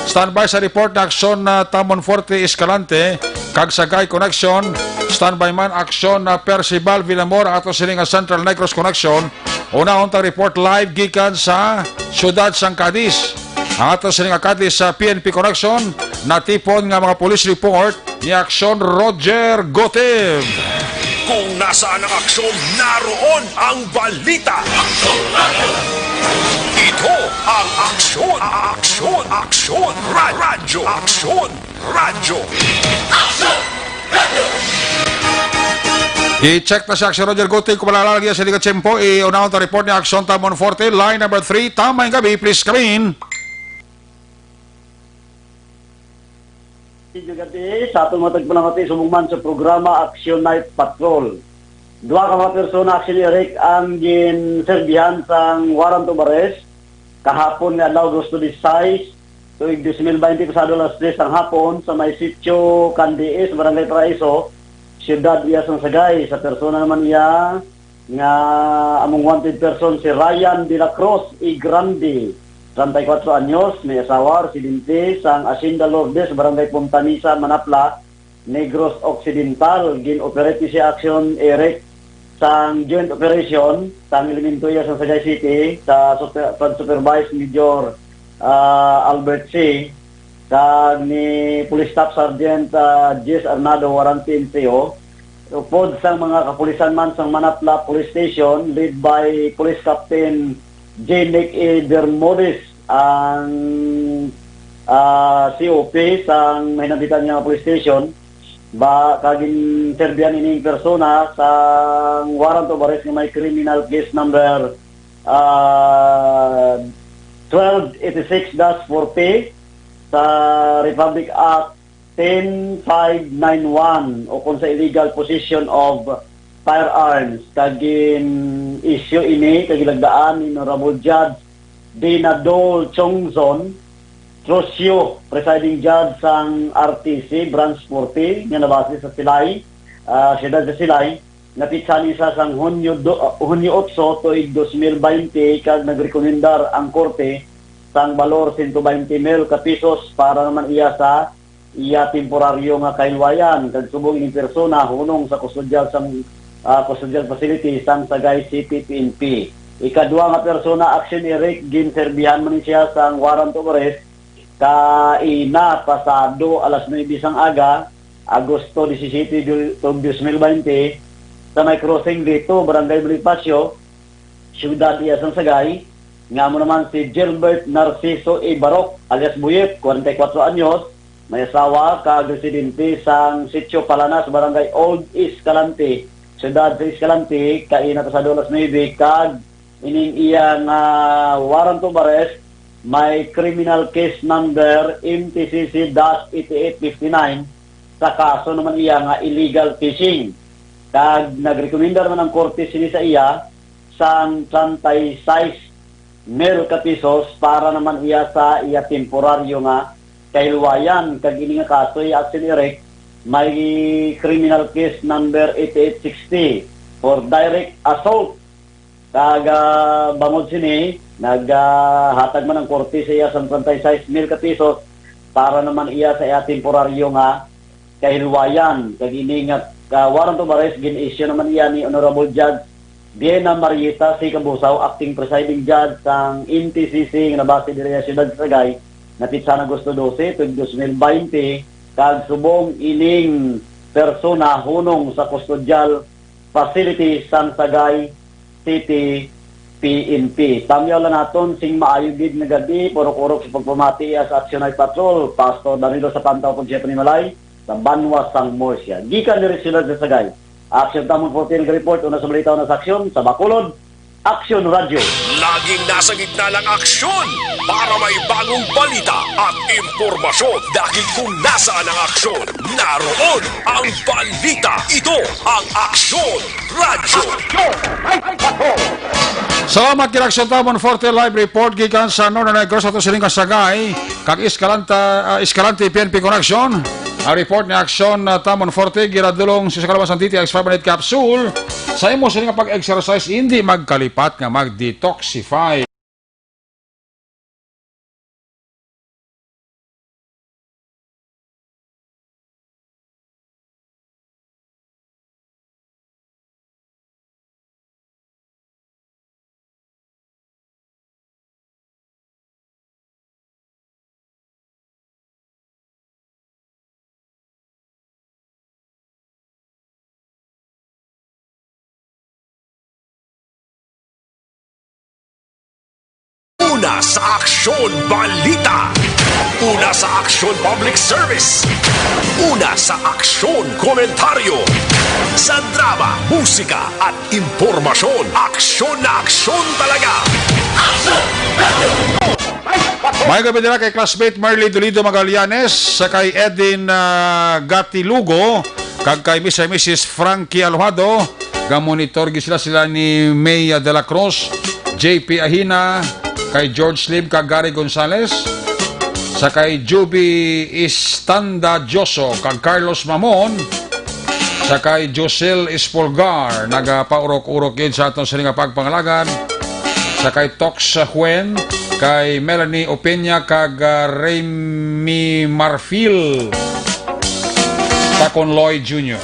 Standby sa report na Aksyon na Tamonforte Escalante kag Sagay Connection. Standby man Aksyon na Percival Villamor, ang aton sini nga Central Negros Connection. Unahon ta report live gikan sa siyudad sang Cadiz. Ang aton sini nga kadis sa P N P Connection, natipon nga mga police report ni Aksyon Roger Gotib. Kung nasaan ang aksyon, naroon ang balita. Ito ang Aksyon, Aksyon, Aksyon, Ra-, Radyo, Aksyon, Radyo. I-check na si Aksyon Roger Gotib kung malala lagi sa liga tiyempo. I-unahon ta report ni Aksyon Tamonforte, line number three. Tamang gabi, please come in. Maayong gabi sa aton mga tagpanamati subong man sa programa Action Night Patrol. Duha ka mga persona, Action Eric, ang ginserbihan sang warrant of arrest kahapon nga adlaw, Agosto disisais, tuig dos mil baynte, pasado alas tres sang hapon, sa may Sitio Candies, Barangay Paraiso, Siyudad iya sang Sagay. Sa persona naman iya nga among wanted person, si Ryan de la Cruz E. Grande, treinta y cuatro anyos, may asawa, residente sang Hacienda Lourdes, Barangay Punta Mesa, Manapla, Negros Occidental. Gin-operate ni siya, Action Eric, sang joint operation sang elemento iya sang Sagay City, sa super-, pag-supervise ni Major, ah, Albert C., kag ni Police Staff Sergeant, ah, Jess Arnado, warrant P N P O. Upod sang mga kapulisan man sang Manapla Police Station, led by Police Captain J. Nick E. Bermudez, ang, ah, C O P sang mahinambitan nga police station, ba, kag ginserbihan ining persona sang warrant of arrest nga may criminal case number, ah, twelve eighty-six dash forty sa Republic Act ten five nine one, o kung sa illegal possession of firearms, kag gin-issue ini kag gilagdaan ni Honorable Judge Dinadol Chongzon Trocio, presiding judge sang R T C Branch forty, nga nabase sa Silay, ah, siyudad sa Silay, nga pitsa ni sa sang Hunyo do-, ah, Hunyo otso, tuig dos mil baynte, kag nagrekomendar ang korte sang balor sento baynte mil ka pisos para naman iya sa iya temporaryo nga kahilwayan kag subong ining persona hunong sa kustodial sang, ah, custodial facility sang Sagay City P N P. Ikadua nga persona, Action Eric, ginserbihan man ni siya sang warrant of arrest kaina pasado alas nuebe sang aga, Agosto disisiyete, du-, tuig dos mil baynte, sa may crossing dito, Barangay Bonifacio, Siyudad iya sang Sagay, nga amo naman si Gilbert Narciso A. Barok alias Buyet, kwarenta y kuwatro anyos, may asawa kag residente sang Sitio Palanas, Barangay Old Escalante, Siyudad sa Escalante, kaina pasado alas nuebe, kag ining iya nga warrant of arrest may criminal case number M T C C dash eight eight five nine sa kaso naman iya nga illegal fishing. Kag nagrekomenda naman ang korte sini sa iya sang treinta y seis mil ka pesos para naman iya sa iya temporaryo nga kahilwayan. Kag ini nga kaso, iya, Action Eric, may criminal case number eight eight sixty for direct assault. Kag, ah, bangod sini, naghatag man ang korte sa iya sang treinta y seis mil ka pesos para naman iya sa iya temporaryo nga kahilwayan. Kag ini nga, ah, warrant of arrest gin-issue naman iya ni Honorable Judge Diana Marieta C. Cabusao, acting presiding judge sang M T C C nga nabase diri sa siyudad sa Sagay, nga petsa Agosto dose, tuig dos mil baynte, kag subong ining persona hunong sa kustodial facility sang Sagay City P N P. Tamyaw lang naton sing maayo gid nga gabi, purok-urok sa pagpamati sa Action Night Patrol, Pastor Danilo Sapanta, upod siya panimalay sa banwa sang Murcia. Gikan diri sa siyudad sa Sagay, Action Tamon fourteen report, una sa balita, una sa aksyon, sa Bacolod, Action Radyo. Laging nasa gitna ng aksyon para may bagong balita at impormasyon. Dahil kung nasaan ang aksyon, naroon ang balita. Ito ang Aksyon Radyo. Salamat kay Aksyon Tamon Forte, live report gikan sa Northern Negros, ato sining kasagay kag Escalanta, ah, Escalante P N P Connection. Ang report ni Aksyon, ah, Tamon Forte, giradulong sa kalabasan D T X five hundred capsule. Sa imo sini nga pag-exercise, hindi magkalipat nga mag-detoxify. Una sa Aksyon Balita. Una sa Aksyon Public Service. Una sa Aksyon Komentaryo. Sa drama, musika, at impormasyon, aksyon na aksyon talaga. May gabi nila kay classmate Marley Dolido Magallanes, sa kay Edin, ah, Gatilugo, kag kay Mister and Missus Frankie Alojado. Ga-monitor gid sila, sila ni May de la Cruz, J P Ahina, kay George Slim kag Gary Gonzalez, sa kay Juby Istanda Dioso kag Carlos Mamon, sa kay Josel Espolgar, nagapaurok-urok gid sa aton sini nga pagpangalagad, sa kay Tox Huen, kay Melanie Opeña kag, ah, Remy Marfil. Takon Lloyd Junior.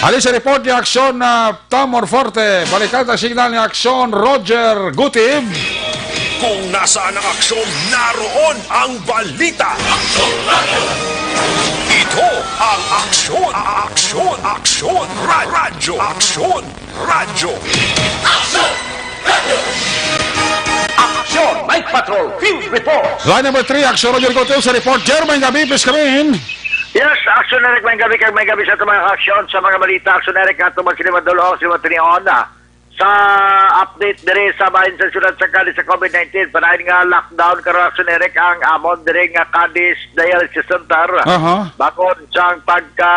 Halin sa report ni Aksyon na Tamor Forte, balikan ang signal ni Aksyon Roger Gutib. Kung nasaan ang aksyon, naroon ang balita. Ito ang Aksyon, Aksyon, Aksyon, Ra-, Radyo, Aksyon, Radyo. Action Night Patrol Field Report. Line number three, Action Roger Cotel sa report. Jer, may gabi, please come in. Yes, Action Eric, may gabi kag may gabi sa ato mga aksyon, sa mga balita. Action Eric, ato man sila madulong, sila matinion, ah, sa update diri sa bahin sa siyudad sa Cadiz sa COVID nineteen. Panahin nga lockdown karon, Action Eric, ang amon diri nga Cadiz Dialysis Center. Aha. Bakod sang pagka,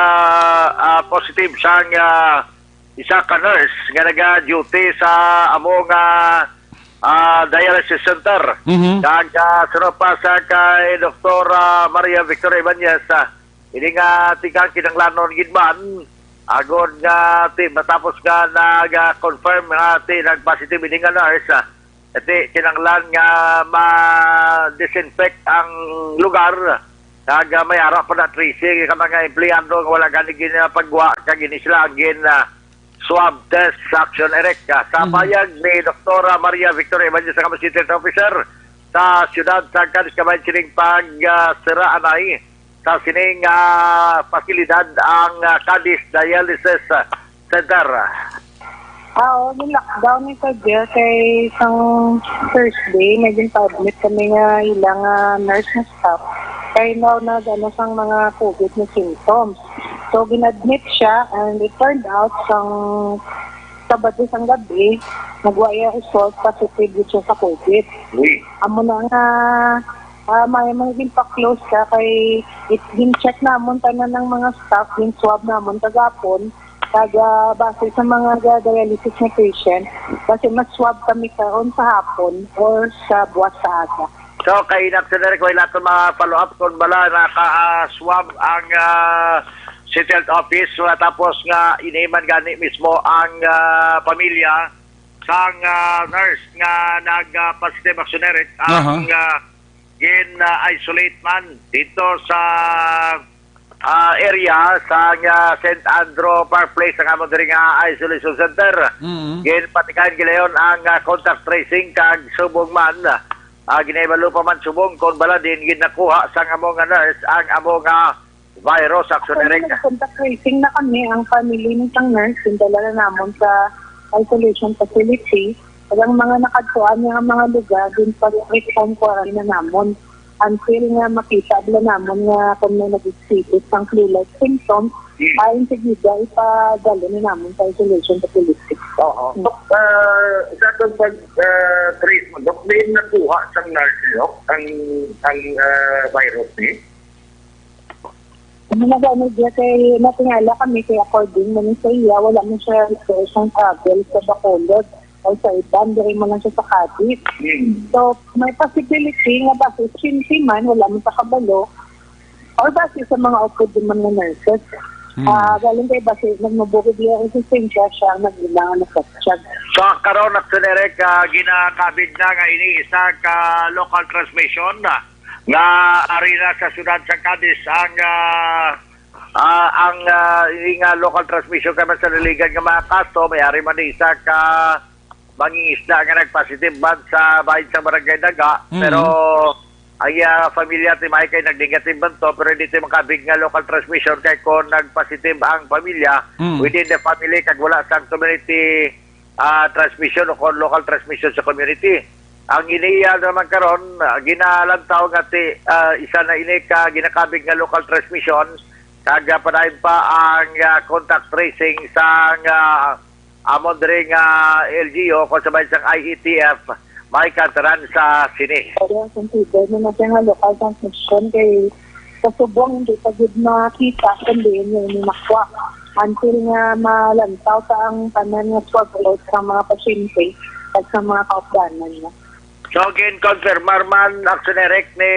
ah, positive sang, ah, isa ka nurse nga naga-duty sa amo nga, ah, dialysis center. Mhm. Kag, ah, sunod pa sa kay Doktor, ah, Maria Victoria Ibanez, ah, ini nga tikang kinahanglanon gid man, agod nga ti-, matapos nga nag-confirm nga ti-, nag-positive ini nga nurse, ah, Iti, kinahanglan nga ma-disinfect ang lugar. Kag, ah, may ara pa na tracing ka mga empleyado nga wala gani ginapagwa, kag ini sila ang gin, ah, swab test sa Action Eric. Ah, sa Mhm. payag ni Doktora Maria Victoria Evangelista, nga City Health Officer sa siyudad sa Cadiz, kabahin sining pag, ah, sira anay sa sining, ah, pasilidad ang, ah, Cadiz Dialysis, ah, Center. Ah, oo, ni-lockdown ni sa jail kay sang Thursday, may gin-admit kami nga ilang, ah, nurse nga staff kay na, nag-ano sang mga COVID na symptoms. So, gin-admit siya and it turned out sang Sabado sang gabi, nagwa iya result, positive gid siya sa COVID. Uy. Amo na nga, ah, may mga ginpa-close siya kay it, gin-check namon tanan ng mga staff, gin-swab namon kagapon, kag, ah, base sa mga ga-dialysis nga patient, base ma-swab kami karon sa hapon or sa buwas sa aga. So, kay Action Eric, wala naton ma-follow up kung bala naka-swab ang, ah, City Health Office, ah, tapos nga iniman gani mismo ang, ah, pamilya sang, ah, nurse nga nag, ah, positive, Action Eric, ang, Aha. ah, gin, ah, isolate man dito sa, ah, area sa, ah, Saint Andrew Park Place, ang amon diri nga isolation center. Mm. Ginpatigayon gilayon ang, ah, contact tracing kag subong man, ah, ginahibalo pa man subong kon bala din ginakuha sang amo nga nurse ang amo nga virus, Action Eric. Nag-contact tracing na kami, ang family ni sang nurse, gindala na namon sa isolation facility. Kag ang mga nakadtuan nga mga lugar, ginpag-home quarantine na namon. Until nga makita bala namon nga kung may nag-exhibit sang flu-like symptoms, Mm. ay insigida ipadala na namon sa isolation facility. Oo. Mm. Dok, ah, sa atong pag, ah, trace mo, Dok, may nakuha sang nurse, Dok, ang, ang, ah, virus ni? Ano na ba, ano diya, kay natingala kami, kay according man sa iya, wala man siya request ang travel sa Bacolod o sa iban, diri man lang siya sa Cadiz. Hmm. So, may possibility nga basi simple man, wala man sa kabalo, or basi sa mga upod man nga nurses. Hmm. Ah, galing kay basi nagmabuko diya ang resistensya siya ang nag-ilang ang nagkatsyag. So, karon, Action Eric, ah, ginakabig na nga ini isa ka local transmission, ah, nga ari na sa siyudad sa Cadiz ang, ah, ah, ang, ah, ini nga local transmission kay man sa naligan nga mga kaso, may ari man ni isa ka mangingisda nga nagpositive man sa bahin sa Barangay Daga, Mm. pero ang iya pamilya ti may kay nagnegative man to, pero hindi ti makabig nga local transmission kay kung nagpositive ang pamilya Mm. within the family kag wala sang community, ah, transmission o kon local transmission sa community. Ang iniya naman karon, ah, ginalantaw nga ti, ah, isa na ini ka ginakabig nga local transmission, kag, ah, padayon pa ang, ah, contact tracing sang, ah, amon diri nga L G U, kung sabay sang I E T F, may kantaran sa sini. Pero consider na natin nga local transmission kay sa subong hindi pa gid makita kundi inyo ini makuha until nga malantaw ta ang tanan nga swab load sa mga pasyente at sa mga kaupdanan niya. So, gin-confirmar man, Action Eric, ni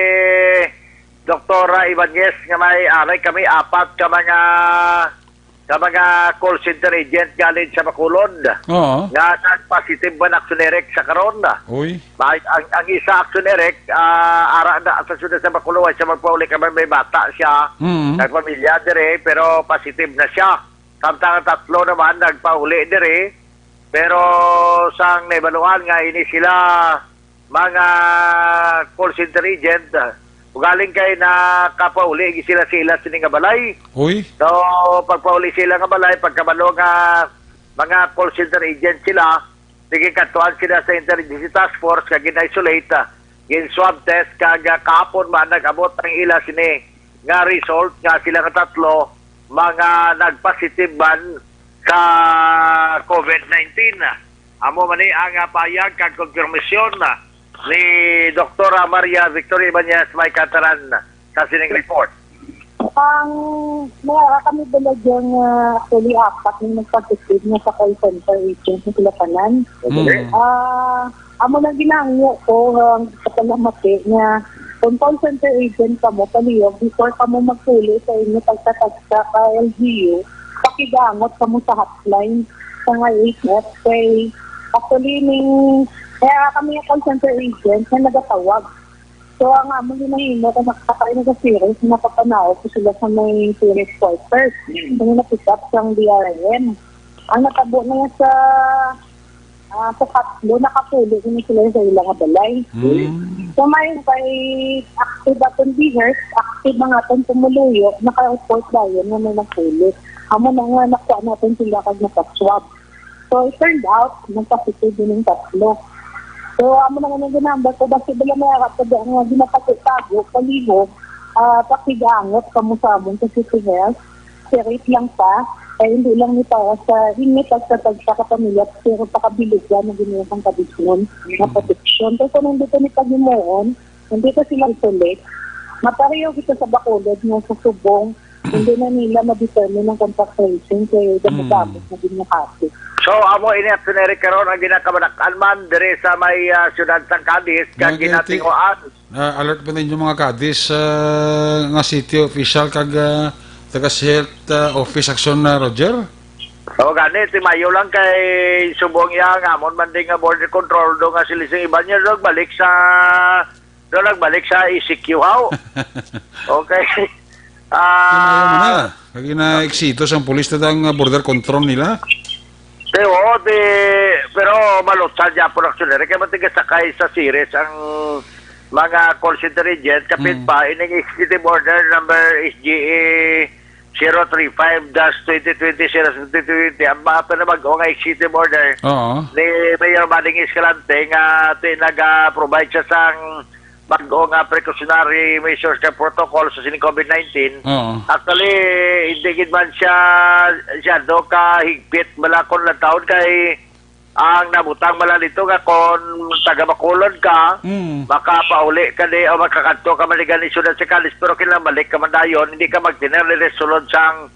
Doktora Ibanez nga may aray kami apat ka mga, ka mga call center agent galing sa Bacolod Oo. nga nag-positive man, Action Eric, sa karon. Uy. May, ang, ang isa, Action Eric, ah, ara na sa siyudad sa Bacolod, siya magpauli ka man, may bata siya, Mm. nagpamilya dire, pero positive na siya. Samtang ang tatlo naman nagpauli dire, pero sang naibaluan nga ini sila mga call center agent, ah, ugaling kay nakapauli gi sila sa ila sini nga balay. Uy. So, pagpauli sila nga balay, pagkabalo nga mga call center agent sila, sige, kadtuan sila sa Interagency Task Force kag gin-isolate, ah, gin-swab test, kag, ah, kahapon man nag-abot ang ila sini nga result nga sila nga tatlo mga nagpositive man sa COVID nineteen. Amo man ni ang, ah, payag kag konfirmasyon, ah, ni Doktora Maria Victoria Ibanez, may kantaran sa sining report. Ang mga kami bala dyan nga actually apat yung nagpositive na sa call center agent na sila tanan. Mm. Ah, amo lang ginahangyo ko ang sa palamati nga kung call center agent ka mo, palihog, before ka mo magpuli sa inyo pagtatagsa ka L G U, pakigangot ka mo sa hotline sa I H F. Kay actually, ning, kaya kami yung call center agent na nagatawag. So, ang amon ginahimo, kung nakakay na sa Ceres, napapanaw ko sila sa may Ceres quarters. Mm. Kung na-pick up sa D R I M. Ang natabo na sa, ah, sa tatlo, nakapulo kini sila sa ila nga balay. Mm. So, may, may active atong rehearse, active ang atong pumuluyo, naka-report dayon nga may nagpulo. Amo na nga, nakuha natin sila kag naka-swab. So, it turned out, nagpositive din yung tatlo. So, amo na nga nang ginambal ko, basta bala may arat pa dyan nga ginapatago, palihog, ah, pakigangot kamo sa amon sa City Health. Sirit lang pa, kaya hindi lang ni para sa inyo, pagsa-, pagsa ka pamilya, pero pakabilugan na ginawang kabisnon, nga proteksyon. Pero kung hindi pa ni paghimuon, hindi pa sila isolate. Mapareho kita sa Bacolod nga sa Subong, hindi na nila ma-determine ang contact tracing kay damo-damo na din nakapit. So, amo ini ang sineri karon ang ginakabanakan man diri sa may, ah, siyudad sa Cadiz, kag Bagay, ti-, ginatinguan. Ah, alert pa ninyo mga Cadiz, ah, nga city official kag, ah, taga sa health, ah, office action na, Roger? O gani, timayo lang kay subong iya nga amon man din nga border control do nga silising iban niya do nagbalik sa, do nagbalik sa E C Q haw. Okay. Timayo mo na. Ah, Kag ina-eksito sang pulis na ang, ah, border control nila. Te, oo, te, pero malutsan niya po, actually. Kaya matigasakay sa series ang mga call center agent, kapit Mm. pa, ining executive order number S G A zero three five dash twenty twenty, zero twenty twenty, ang mga pinabag-o nga executive order Oo. ni Mayor Manning Escalante nga ti-, nag-provide siya sang bag-o nga precautionary measures kag protocol sa sining COVID nineteen. Oo. Actually, hindi gid man siya, siya do ka higpit bala kon lantawon kay ang nabutang bala dito nga kon taga Bacolod ka, Mm. makapauli ka di o makakadto ka man di gani siyudad sa Cadiz, pero kinahanglan balik ka man dayon, hindi ka magtener diri sulod sang,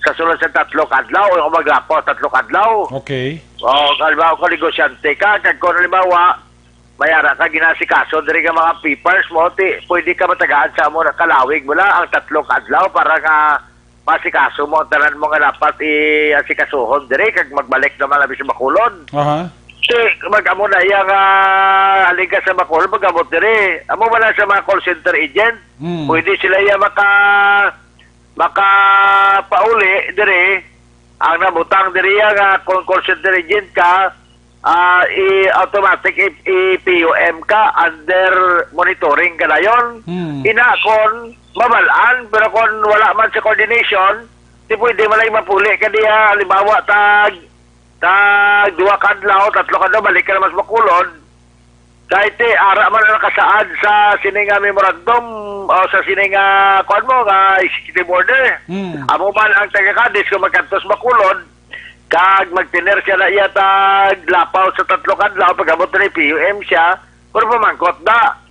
sa sulod sa tatlo ka adlaw o maglapaw tatlo ka adlaw. Okay. O, halimbawa, kung negosyante ka, kag kung halimbawa, may ara ka ginasikaso diri nga mga papers mo, ti, pwede ka matagaan sa amo na kalawig mo lang ang tatlo ka adlaw para nga masikaso mo ang tanan mo nga dapat i-asikasuhon diri kag magbalik naman labi sa Bacolod. Aha. Ti, mag-amo na iya nga halin ka sa Bacolod, mag-abot diri. Amo ba lang sa mga call center agent? Mm. Pwede sila iya maka-, makapauli diri. Ang nabutang diri iya nga kung call center agent ka, ah, i-automatic i-, i-P U M ka, under monitoring ka dayon. Hmm. Ina kon mabal-an, pero kon wala man sa coordination, di pwede man lang mapuli ka diha. Halimbawa, tag, tag duha ka adlaw, tatlo ka adlaw, balik ka naman sa Bacolod. Kay ti, ara man ang nakasaad sa sini nga memorandum o sa sini nga, kuwan mo, nga executive order. Hmm. Amo man ang taga Cadiz kung magkadto sa Bacolod, kag magtener siya na iya tag lapaw sa tatlo ka adlaw, pag-abot na ni P U M siya, pero pamangkot na.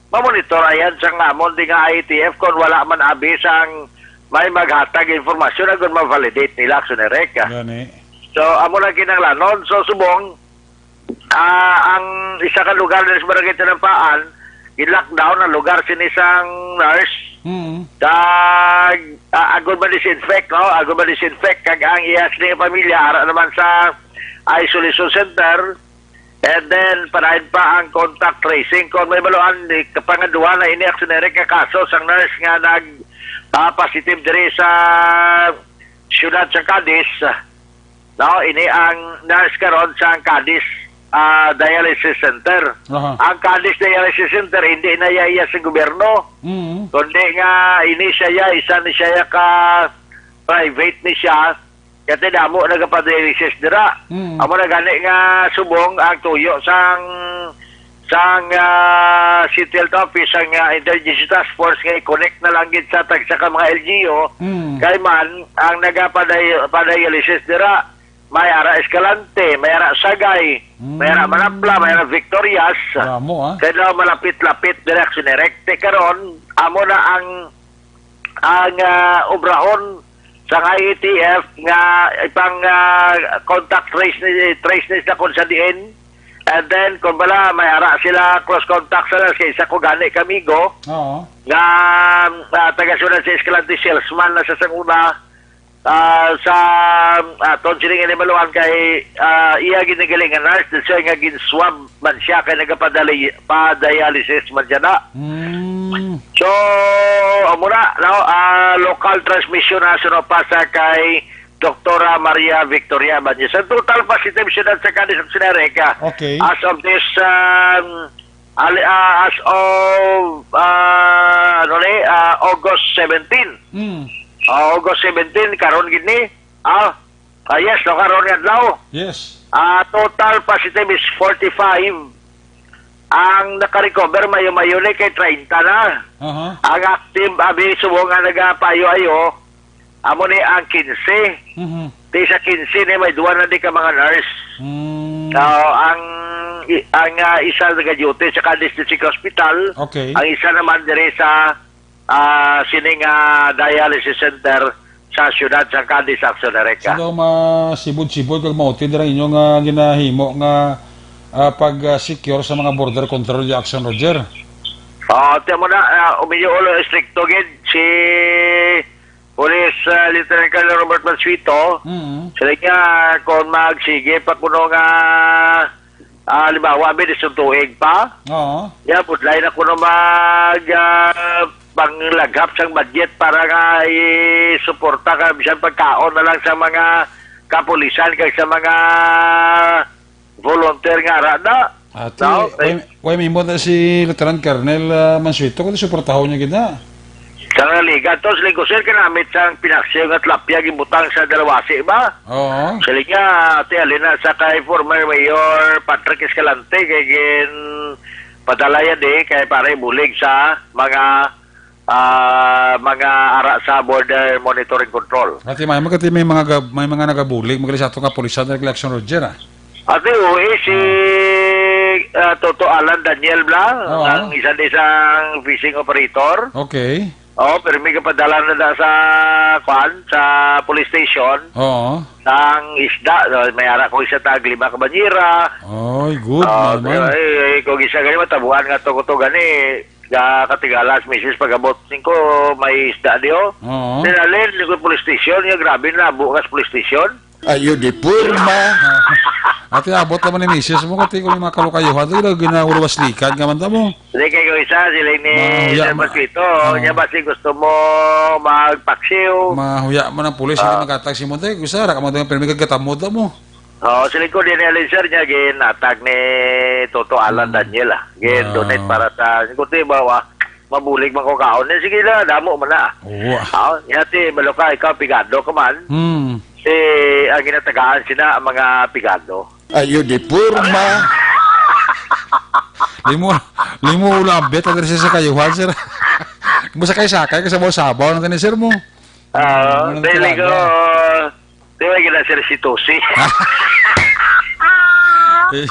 Mamonitor ayan sa ngamon di nga I A T F kung wala man abi sang may maghatag informasyon agon ma-validate nila, Action Eric. Gani. So, amo lang kinahanglanon. So, subong, ah, ang isa ka lugar diri sa Barangay Tinampaan, gin-lockdown ang lugar sini sang nurse. Mm. Kag, ah, agon ma-disinfect, no? Agon ma-disinfect, kag ang iya sini nga pamilya, ara naman sa isolation center. And then, panahin pa ang contact tracing. Kung may baluan, eh, pangadwa na ini, Action Eric, nga kaso sang nurse nga nag, ah, positive diri sa siyudad sa Cadiz. No, ini ang nurse karon sa Cadiz, ah, Dialysis Center. Aha. Ang Cadiz Dialysis Center, hindi na iya, iya sa gobyerno. Mm. Kundi nga, ini siya, iya, isa ni siya ka private ni siya. Kaya damo nagapadialysis dira. Mm. Amo na gani nga subong ang tuyo sang, sang, ah, City Health Office, sang, ah, Interagency Task Force nga i-connect na lang gid sa tagsa ka mga L G U. Mm. Kay man, ang nagapaday-, padialysis dira, may ara Escalante, may ara Sagay, may ara Mm. Manapla, may ara Victorias. Damo, ah. Kaya daw malapit-lapit, direksyon direkte. Karon, amo na ang, ang, ah, obrahon sang I A T F nga ipang, ah, contact trace ni, trace ni sila kung sa diin. And then, kung bala, may ara sila cross contact sa, sa isa ko gani kamigo Oo. nga, ah, taga siyudad sa Escalante, salesman na sa sanguna, ah, sa, ah, aton sining animaluan kay, ah, iya ginigaling nga nurse, that's why nga gin-swab man siya kay nagapadali-, pa-dialysis man siya na. Mm. So, amo na, no? Ah, local transmission na, so, no, pa sa kay Doktora Maria Victoria Abanyes. Ang total positive siyudad sa Cadiz, Action Erica, Okay. as of this, um, ali-, ah, as of, ah, ano ni, ah, August seventeen. Mm. Ah, August seventeen, karon gid ni. Ah, ah, yes, no, karon nga adlaw. Yes. Ah, total positive is forty-five. Ang naka-recover mayo-mayo ni kay treinta na. Aha. Ang active, abi, subong nga nagapayo-ayo, amo ni ang quince. Mhm. Di sa quince ni may duwa na di ka mga nurse. Mm. So, ang i-, ang, ah, isa nagaduty sa Cadiz District Hospital, Okay. ang isa naman diri sa, ah, sining, ah, dialysis center sa siyudad sa Cadiz, Action Erica. So, masibod-sibod kag mautid ra inyo nga ginahimo nga, ah, pag, ah, secure sa mga border control, Action Roger. Ah, tiyan mo na, ah, uminyo ulo, estrikto gid si Police, ah, Lieutenant Colonel Robert Mansueto. Mm. Sila nga, kung magsige pa kuno nga, ah, halimbawa, may isang tuig pa, Oo. ya, budlay na kuno mag, ah, panglaghap sang budget para nga isuporta ka, bisan pagkaon na lang sa mga kapulisan kag sa mga volunteer nga ara na. Ate, No? Way, way mimo na si Lieutenant Colonel, ah, Mansueto, kundi suportahon niya gid na. Sa nga liga, to, sa linggo, sir, kanamit sang pinaksiw nga tilapia ginbutang sa dalawasi ba? Oo. Sa liga, ate, alin na sa kay former Mayor Patrick Escalante, kay gin padala yan di, kay para ibulig sa mga, ah, mga ara sa border monitoring control. Ate, may, magkati may mga gab-, may mga nagabulig, magaling sa ato nga pulisan, Action Roger, ah. Ate, uwi si, ah, Toto Alan Daniel Bla, Oo. ang isa di sang fishing operator. Okay. Oh, pero may kapadala na da sa, kwan, sa police station. Oo. Sang isda, no? May ara ko isa tag lima ka banyera. Ay, good Ah, naman. Ay, ay, kung isa gani, matabuan nga to, ko to gani, ga katigala sa misis pag-abot singko, may isda di, oh. Oo. Dinalin, ni ko police station, nga grabe na, bukas police station. Ayo di porma. Ate, abot naman ni misis mo, kati ko yung mga kalukayuhan, ito yung ginawalwaslikan ka man ta mo. Hindi kayo isa, sila ni Mahuya Sir ma-, Pasquito. Oo. Niya ba si gusto mo magpaksiw? Mahuya mo ng pulis, hindi Ah. magkatag si Monte. Gusto, ra ka mo doon, pero may kagatamod na mo. Oo, sila ko din ni Alan, sir, niya, ginatag ni Toto Alan Hmm. Daniel, ah. Gin-donate Ah. para sa, kung di ba, wa, mabulig man ko kaon. Eh, sige na, damo man na. Oo, ah. Oo, niya, ti, balo ka, ikaw, pigado ka man. Hmm. Si, ang ginatagaan sila, ang mga pigado. Ayo di porma. Limo, limo ulo ang bet, ang sa kayuhan, sir. Mo sakay-sakay ka sa sabaw-sabaw, ang tani, sir, mo. Ah, Ano ang dili ko, talaga? Di ba gina, sir, si Tusi? Eh,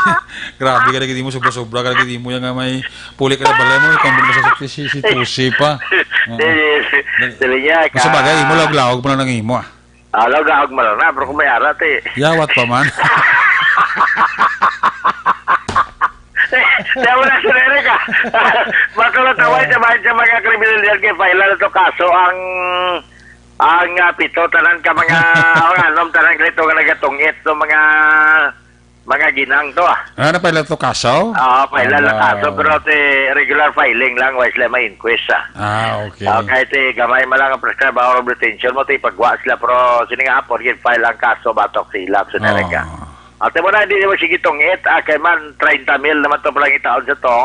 grabe ka lagi, di mo sobra-sobra ka lagi, di mo yan nga may puli ka na balay mo, ikaw mo sa si, si, si Tusi pa. Oo. Dili, dili niya, Mas bagay, ka- imo lawag-lawag mo na nang imo, ah. Ah, lawag-lawag mo lang na, pero kung may arat, eh. Yawat pa man. Kaya wala si Rere ka. Matulog tawag Ah. sa mga, sa mga kriminal yan, kay file na to kaso ang, ang, ah, pito, tanan ka mga, ang anom, tanan ka ito nga nagatungit, to mga, mga ginang to, ah. Ah, na-file to kaso? Ah, file na Wow. kaso, pero ti regular filing lang, wa sila ma-inquest, ah. Ah, okay. Ah, kahit, eh, gamay man lang ang prescribe hour of detention mo, ti pagwa sila, pero sini nga hapon, gin-file ang kaso, batok sa ilap, sa Amerika. Oh. Ate mo na, hindi mo sige tungit, ah, kay man, treinta mil naman to palang itaon sa to,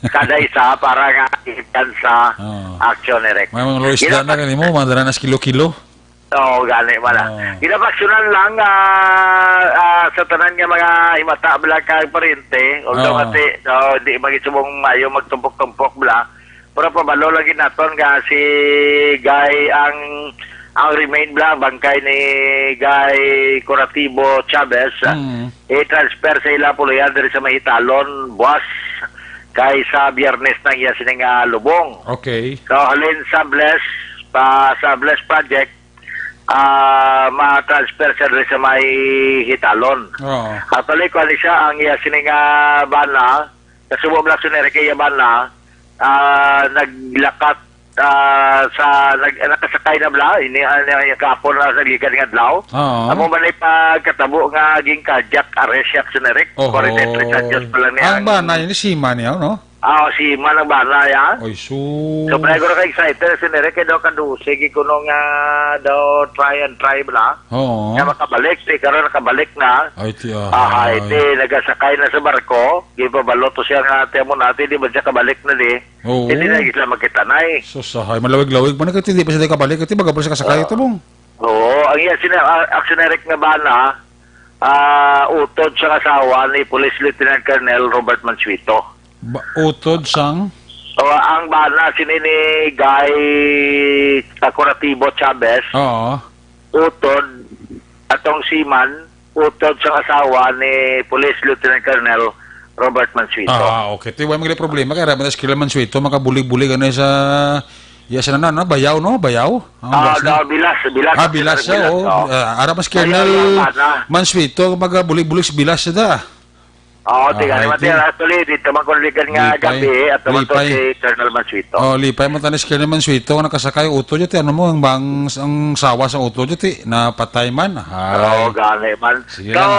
kada isa, para nga ikan sa Oo. action, Eric. May mga lois Gina- na, na, kanimo, madala na sa kilo-kilo. Oo, gani man, ah. Oo. Ginapaksyonan lang, ah, ah, sa tanan nga mga himata, bala, kag parente, although Oo. kasi, oh, di magitsubong mayo magtumpok-tumpok, bala, pero pabalo lagi naton nga si Guy ang, ang remain, bala, bangkay ni Guy Curatibo Chavez, ah, Mm. i-transfer sa ila puloy-an diri sa Mahitalon, buwas, kay sa Biyernes na iya sini nga lubong. Okay. So, halin sa Bless, pa, sa Bless Project, ah, ma-transfer siya diri sa may Hitalon. Oo. Actually, kuwan siya, ang iya sini nga bana, kasubo mo lang si Enrique iya bana, ah, naglakat, ah, sa, nag-, nakasakay na bala, ini, ah, ini, kahapon na sa gikan nga adlaw. Oo. Amo man ay pagkatabo nga ging cardiac arrest siya, si Enrique, Oho. forty-three anyos pa lang niya. Ang bana, ini sima niya, no? Ah, si Man ang bana, ya. Ay, sus. So, pala ko ka-excited, si Nere, kay daw ka dose, gid kuno nga daw try and try bala. Oo. Nga makabalik, di karon nakabalik na. Ay, ti, ah, Ah, ay, ay. Di, nagasakay na sa barko. Gipabalo to siya nga, "Tiyan mo natin, di ba siya kabalik na, di?" Oo. Hindi na sila magkita, nay. Sus, ahay, malawig-lawig pa na, kay di pa sila kabalik, kay baga pa siya kasakay, Oo. ito, bong. Oo, ang iya sina-, ah, action direct nga bana, ah, utod sa asawa ni Police Lieutenant Colonel Robert Mansueto. Ba-, utod sang? O, ang bana sini ni Guy Takuratibo Chavez, Oo. utod atong seaman, utod sa asawa ni Police Lieutenant Colonel Robert Mansueto. Ah, okay. Ti, wala man gid problema kay Robert Colonel Mansueto, makabulig-bulig ano sa, ya, sa nana, no? Bayaw, no? Bayaw? Ang Ah, boss na? da, Bilas, Bilas, Ah, Bilas siya, Bilas, oh. oh. Ah, ara mas Bayaw Colonel lang, bana. Mansueto, magabulig-bulig sa Bilas siya da. Oo, Ah, tingnan ay, naman, ti. Actually, dito man kuligan nga Lipay. gabi, at naman to Lipay. si Colonel Mansueto. Oh, lipay man tanis Colonel Mansueto, nakasakay utod, ti, ano mo, ang bang, ang sawa sa utod, ti, napatay man. Hay. Oo, gani man. Sige So, lang.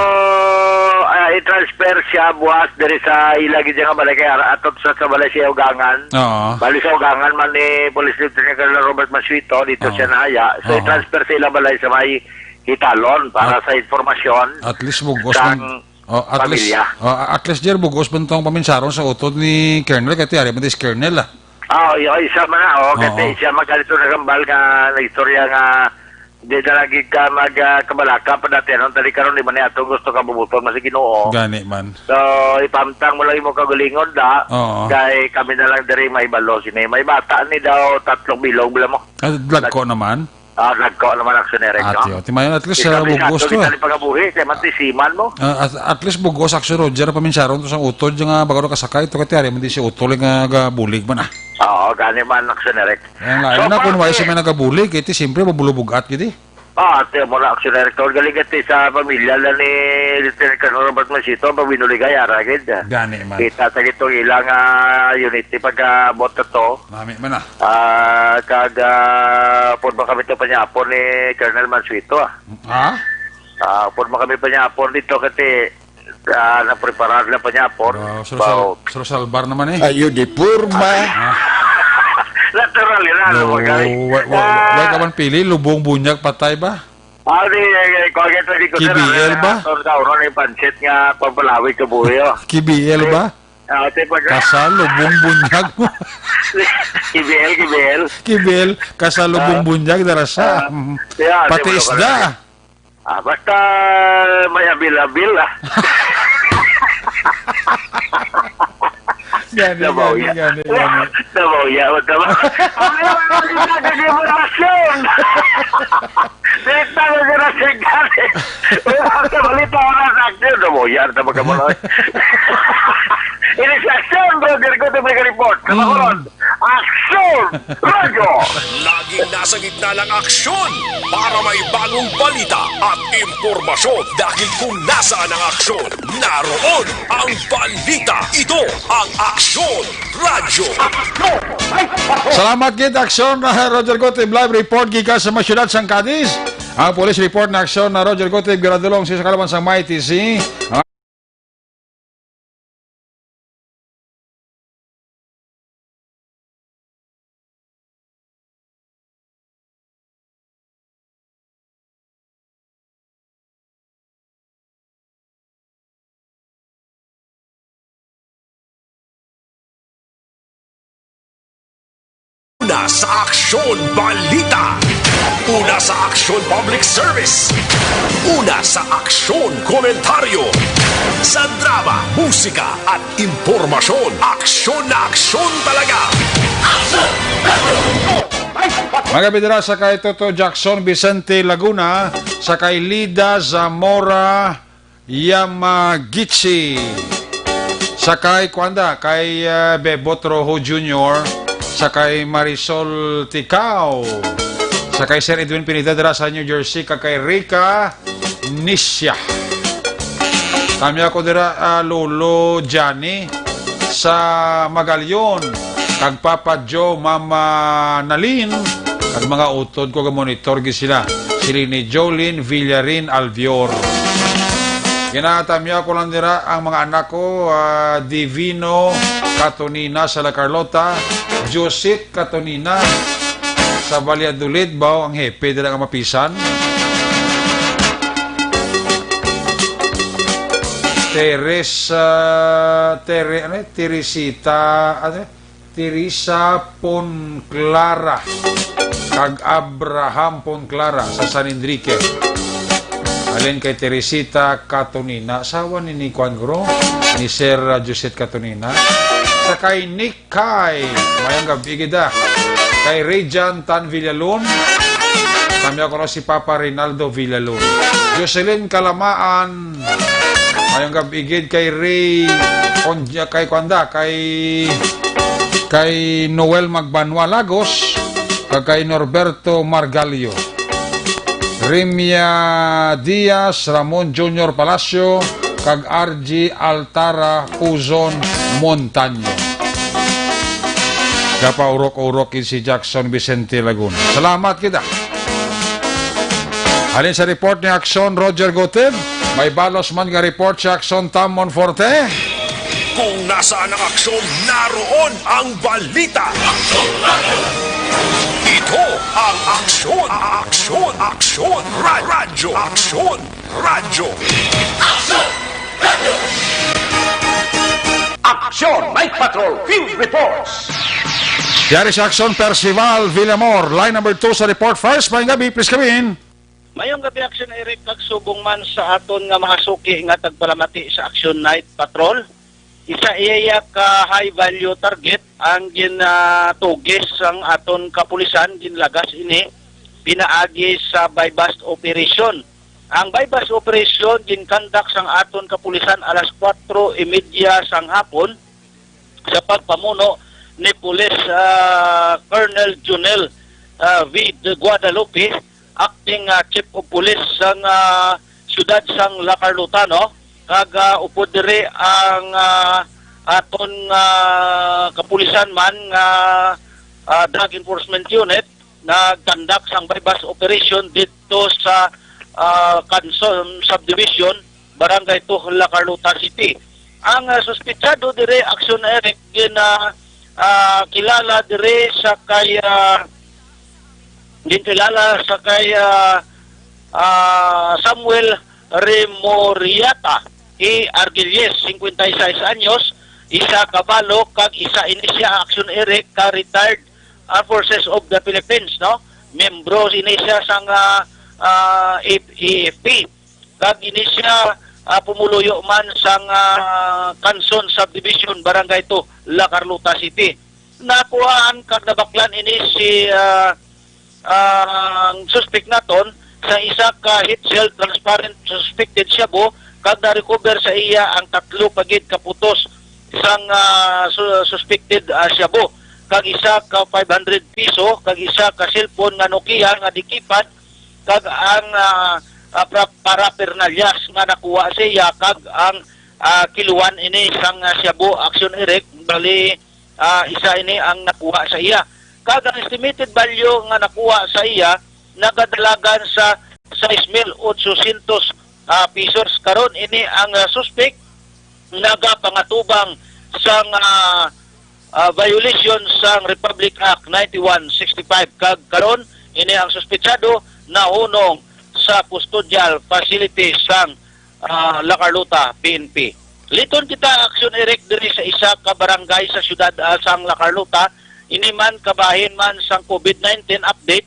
ah, i-transfer siya buwas diri sa ila gid nga balay kay ara-, ato sa, sa balay sa Ugangan. Oo. Bali sa Ugangan man ni Police Lieutenant Colonel Robert Masuito, dito Oo. siya nahaya. So, Oo. i-transfer sa ila balay sa may Hitalon para At, sa informasyon at least bugos sang man, oh, at least, pamilya. oh, at least, Jer, bugos man tong paminsaron sa utod ni Colonel, kay ti ari man ti si Colonel, ah. Ah, oy, oy, isa man na, oh, Oo. kay siya man gali to nagambal nga naistorya nga di na lagi ka mag, ah, kabalaka pa dati, anong tali karon, di man ni atong gusto ka bubuton, mas Ginoo. Gani man. So, ipamtang mo lang imo kagalingon, da. Oo. Kay kami na lang diri may balo sini. May bata ni daw, tatlong bilog, bala mo. Ah, dagko naman. Ah, dagko naman, Action Eric, Ah, no? tiyo. Timayon, at least, Ikaw, ah, di bugos sakto, to, di ah. tali pangabuhi, kay man ti siman mo. Ah, at, at least bugos, Action Roger, paminsaron to sang utod, nga bago nakasakay to, kay ti ari man di si utol nga gabulig man, ah. Oo, gani man, Action Eric. Kaya nga, So, yun na, kung why Pati. si may nagabulig, iti siyempre, mabulubog-at, gidi. Ah, ate mo na, Action Director. Galing ate sa pamilya na ni Lieutenant Colonel Robert Masito, pag binuligay, aragid. Gani man. Kita sa gitong ilang, ah, unity pagkaabot na to. Nami man, ah. Ah, kag, ah, pud ba kami to panyapon ni Colonel Mansueto, ah? Ha? Ah, pud ba kami panyapon dito kasi, ah, napreparar na panyapon? Ah, Sir Sal-, Wow. Sir Salbar naman, eh. Ayo, di porma. Ah. Natural yun, ano, No, bagay? wa-, wa-, Ah. wa ka man pili, lubong, bunyag, patay ba? Ah, di, eh, eh, kung agad lagi ko, K B L sir, ba? ah, tawag sa uno na yung pansit nga pagpalawig sa buhay, oh. K B L ba? Ah, ate, pag- Kasal, lubong, bunyag mo. K B L, K B L. K B L, kasal, lubong, Ah. bunyag, darasa. Ah, Mm. yeah, Pati ate, wala ka isda. na. Ah, basta may abil-abil, ah. Gani, Nabaw gani, ya. gani, gani. Nabaw ya, wag ka ba? Ano yung mga ginagawa mo, Rasyon? Dito na si Rasyon, gani. Wala ka balita, wala sa action. Nabaw ya, tama ka mo, Loy. Ini si Action, Roger Guto, may report. Sa Mm. Bacolod, Action Radio. Laging nasa gitna ng aksyon para may bagong balita at impormasyon. Dahil kung nasaan ang aksyon, naroon ang balita. Ito ang Aksyon Radyo. Salamat gid, Aksyon, uh, Roger Gutib. Live report gikan sa mga syudad sang Cadiz. Ang police report na Aksyon na Roger Gutib, giradulong sa Kalaban sang Mighty C. Una sa Aksyon Balita. Una sa Aksyon Public Service. Una sa Aksyon Komentaryo. Sa drama, musika, at impormasyon. Aksyon na aksyon talaga. Mga bidira, sa kay Toto Jackson Vicente Laguna, sa kay Lida Zamora Yamagichi, sa kay, kuanda, kay, uh, Bebot Rojo Junior, sa kay Marisol Ticao, sa kay Sir Edwin Pineda dira sa New Jersey, kag kay Rica Nisha. Kami ako dira, ah, Lolo Johnny sa Magalion, kag Papa Joe, Mama Nalin, kag mga utod ko, ga-monitor gid sila. Sila ni Jolene Villarin Alvior. Kinatamyaw ko lang dira ang mga anak ko, ah, Divino Catonina sa La Carlota, Josette Catonina sa Valladolid, baw ang hepe dira nga mapisan. Teresa, Tere-, ano, eh, Teresita, ano, eh, Teresa Ponclara kag Abraham Ponclara sa San Enrique. Halin kay Teresita Catonina, asawa ni, ni kuan guro, ni Sir, uh, Josette Catonina. Sa kay Nick Kay, mayong gabi gid, ah. Kay Rejan Tan Villalon, kami ako na si Papa Rinaldo Villalon. Jocelyn Kalamaan, mayong gabi gid kay Ray, on-, kay kuan da, kay, kay Noel Magbanwa Lagos, kag kay Norberto Margalio. Rimia Diaz, Ramon Junior Palacio, kag R G Altara Puzon Montaño. Gapaurok-urok gid si Jackson Vicente Laguna. Salamat kita. Halin sa report ni Aksyon Roger Gutib, may balos man nga report si Aksyon Tam Monforte. Kung nasaan ang aksyon, naroon ang balita. Ito ang Aksyon, Aksyon, Aksyon, Ra-, Radyo, Aksyon, Radyo. Aksyon Night Patrol Field Reports. Yari sa Aksyon, Percival Villamor, line number two sa report. First, mayong gabi, please come in. Mayong gabi, Aksyon Eric, kag subong man sa aton nga mga suki nga tagpalamati sa Aksyon Night Patrol. Isa iya ka high value target ang ginatugis sang aton kapulisan, ginlagas ini pinaagi sa buy-bust operation. Ang buy-bust operation ginkandak sang aton kapulisan alas kuwatro y media sang hapon sa pagpamuno ni Pulis, ah, Colonel Junel, ah, V. de Guadalupe, acting, ah, chief of police sang, ah, siyudad sang La Carlota, no? Kag, ah, upod diri ang, ah, aton, ah, kapulisan man nga, ah, Drug Enforcement Unit nagkandak sang buy-bust operation didto sa, ah, Kanson Subdivision, Barangay two, La Carlota City. Ang, ah, suspetsado diri, Aksyon Eric, gin, ah, ah, kilala diri sa kay, ah, ginkilala sa kay, ah, ah, Samuel Remoriata E. Argilles, singkwenta y seis anyos, isa ka balo, kag isa ini siya, Aksyon Eric, ka retired Armed Forces of the Philippines, no? Miyembro ini siya sang, ah, ah, A F P. Kag ini siya, ah, pumuluyo man sang, ah, Kanson Subdivision, Barangay two, La Carlota City. Nakuhaan kag nabaklan ini si, ah, ah, ang suspek naton sa isa ka heat-sealed transparent suspected shabu, kag na-recover sa iya ang tatlo pa gid ka putos sang, ah, su-, suspected, ah, shabu, kag isa ka five hundred piso, kag isa ka cellphone nga Nokia nga di-keypad, kag ang, ah, ah, pra-, paraphernalias nga nakuha sa iya, kag ang, ah, kiluan ini sang, ah, shabu, Aksyon Eric, bali, ah, isa ini ang nakuha sa iya. Kag ang estimated value nga nakuha sa iya nagadalagan sa sais mil otsosyentos, ah, pesos. Karon ini ang, ah, suspek nagapangatubang sang, ah, ah, violation sang Republic Act ninety-one sixty-five, kag karon ini ang suspetsado nahunong sa custodial facility sang, ah, La Carlota P N P. Liton kita, Aksyon Eric, diri sa isa ka barangay sa siyudad, ah, sang La Carlota. Ini man kabahin man sang COVID nineteen update,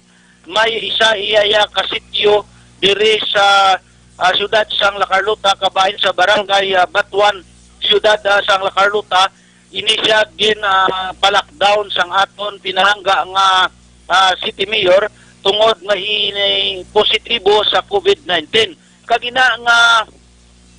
may isa iya, iya ka sitio diri sa, ah, siyudad sang La Carlota, kabahin sa barangay, ah, Batuan, siyudad, ah, sang La Carlota. Ini siya gin, ah, pa-lockdown sang aton pinalangga nga, ah, city mayor tungod nga ini positibo sa COVID nineteen. Kag ina nga,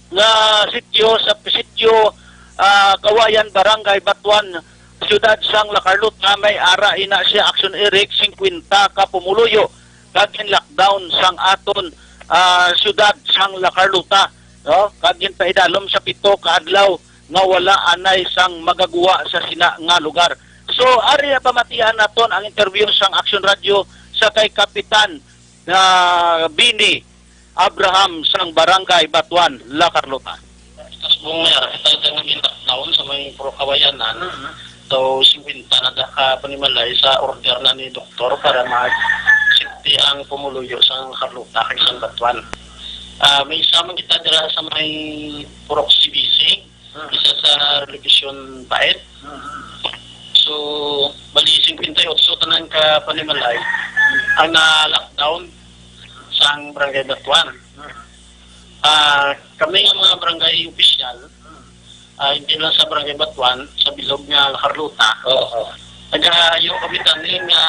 nga sitio sa sitio, ah, Kawayan, Barangay Batuan, siyudad sang La Carlota, may ara ina siya, Aksyon Eric, singkwenta ka pumuluyo kag gin-lockdown sang aton, ah, siyudad sang La Carlota, no? Kag ginpaidalom sa pito ka adlaw nga wala anay sang magagwa sa sina nga lugar. So, ari na pamatian naton ang interview sang Aksyon Radyo sa kay Kapitan, ah, Bini, Abraham sang Barangay Batuan, La Carlota. Sa subong nga area, kita nga gin-lockdown sa may Purok Kawayanan, daw singkwenta na da ka panimalay sa order na ni doktor para mag-safety ang pumuluyo sang Carlota kag sang Batuan. Ah, may isa man kita dira sa may Purok C B C, isa sa Revolution Paet. So, bali, singkwenta y otso tanan ka panimalay ang na-lockdown sang Barangay Batuan. Ah, kami nga mga barangay opisyal, ah, hindi lang sa Barangay Batuan, sa bilog nga La Carlota, Oo. nagayo kami tani nga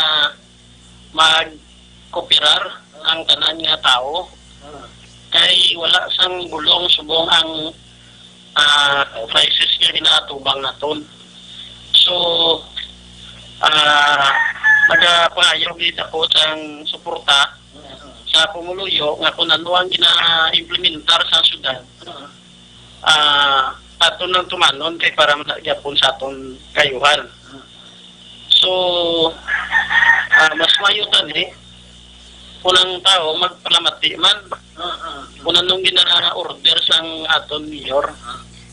mag-cooperar ang tanan nga tawo, kay wala sang bulong subong ang, ah, crisis nga ginaatubang naton. So, ah, nagapangayo gid ako sang suporta sa pumuluyo nga kung ano ang gina-implementar sa syudad, ah, aton lang tumanon kay para man gyapon sa aton kayuhan. So, ah, mas maayo tani kung ang tawo magpalamati man kung anong gina-order sang aton mayor.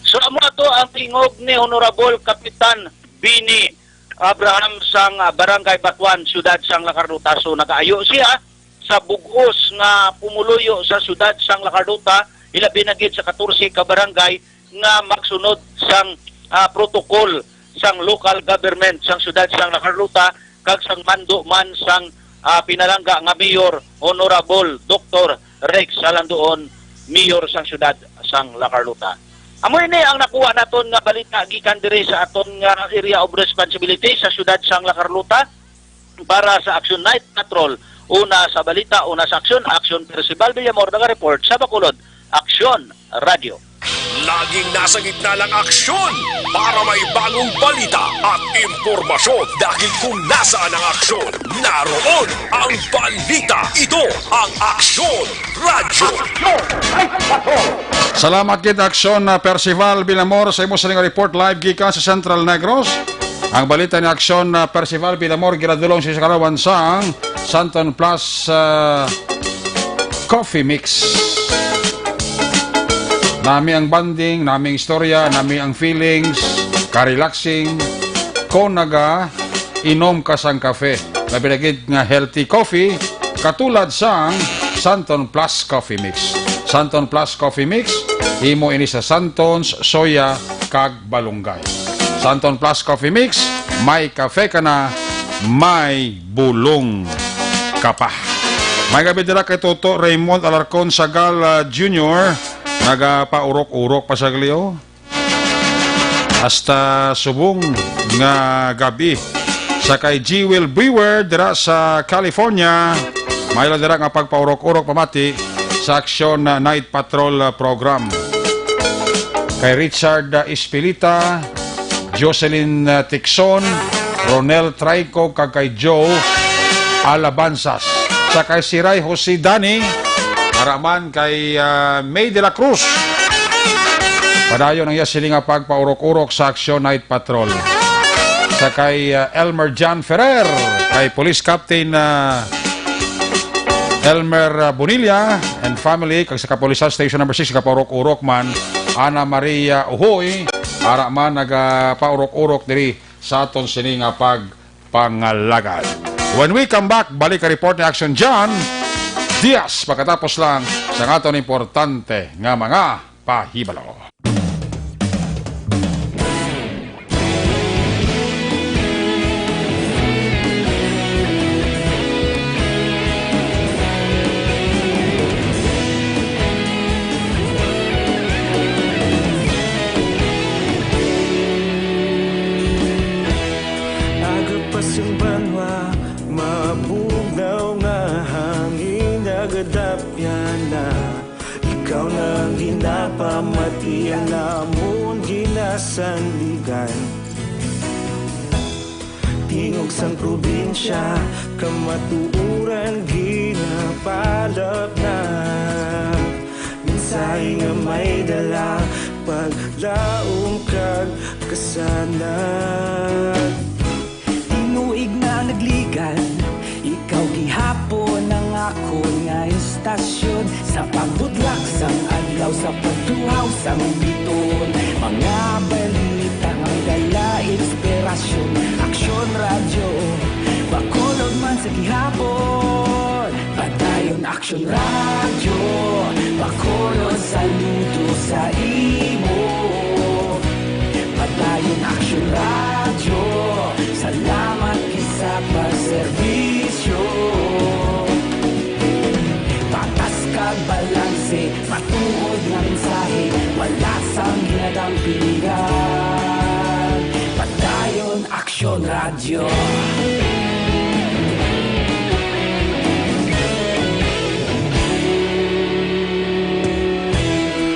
So, amo ato ang tingog ni Honorable Kapitan Bini Abraham sang, ah, Barangay Batuan, Siyudad sang La Carlota. So, nagaayo siya sa bug-os nga pumuluyo sa siyudad sang La Carlota, ilabi na gid sa katorse ka barangay nga magsunod sang, ah, protocol sang local government sang siyudad sang La Carlota kag sang mando man sang, ah, pinalangga nga mayor, Honorable Doktor Rex Salandoon, mayor sang siyudad sang La Carlota. Amo ini ang nakuha naton nga balita gikan diri sa aton nga area of responsibility sa siyudad sang La Carlota. Para sa Action Night Patrol, una sa balita, una sa aksyon, Action Percival Villamor, naga-report sa Bacolod, Aksyon Radio. Laging nasa gitna ng aksyon para may bagong balita at impormasyon, dahil kung nasaan ang aksyon, naroon ang balita. Ito ang Aksyon Radyo. Salamat gid, Aksyon, ah, Percival Villamor, sa imo sining report live gikan sa Central Negros. Ang balita ni Aksyon, ah, Percival Villamor, ginadulong sa kalawan sang Santon Plus, ah, Coffee Mix. Nami ang bonding, nami ang istorya, nami ang feelings, ka-relaxing. Kung naga inom ka sang kafe, labi na gid nga healthy coffee, katulad sang Santon Plus Coffee Mix. Santon Plus Coffee Mix, himo ini sa Santon's, soya, kag balunggay. Santon Plus Coffee Mix, may kafe ka na, may bulong ka pa. May gabi dira kay Toto Raymond Alarcon Sagal, ah, Junior, nagapaurok-urok pa sa Glio. Hasta subong nga gabi. Sa kay Jewel Brewer dira sa California, may dira nga pagpaurok-urok pamati sa Aksyon Night Patrol, ah, program. Kay Richard, ah, Espilita, Jocelyn, ah, Tixon, Ronel Traico, kag kay Joe Alabanzas. Sa kay Siray Jose Dani, ara man kay, ah, May de la Cruz. Padayon ang iya sini nga pagpaurok-urok sa Aksyon Night Patrol. Sa kay, ah, Elmer John Ferrer, kay Police Captain, ah, Elmer, ah, Bonilla and family, kag sa Kapulisan Station Number Six, kapaurok-urok man, Ana Maria Uhoy, ara man nagapaurok-urok diri sa aton sini nga pag pangalagad. When we come back, balik ang report ni Action John Diaz pagkatapos lang sa aton importante nga mga pahibalo. Aga pa sing banwa, mabugnaw nga hangin nagadapyan na. Ikaw na ang ginapamati, ang amon ginasandigan. Tingog sang probinsya, kamatuoran ginapalap na. Mensahe nga may dala, paglaom kag kasanag. Tinuig na nagligan, ikaw gihapon ang akon nga Sa pagbutlak sang adlaw, sa pagtuhaw sang bituon, mga balita nga may dala inspirasyon. Aksyon Radyo, Bacolod man sa gihapon. Padayon Aksyon Radyo, Bacolod, saludo sa imo. Padayon Aksyon Radyo, salamat gid sa pagserbisyo. Patas kag balanse, matuod nga mensahe, wala sang ginadampigan. Padayon Aksyon Radyo.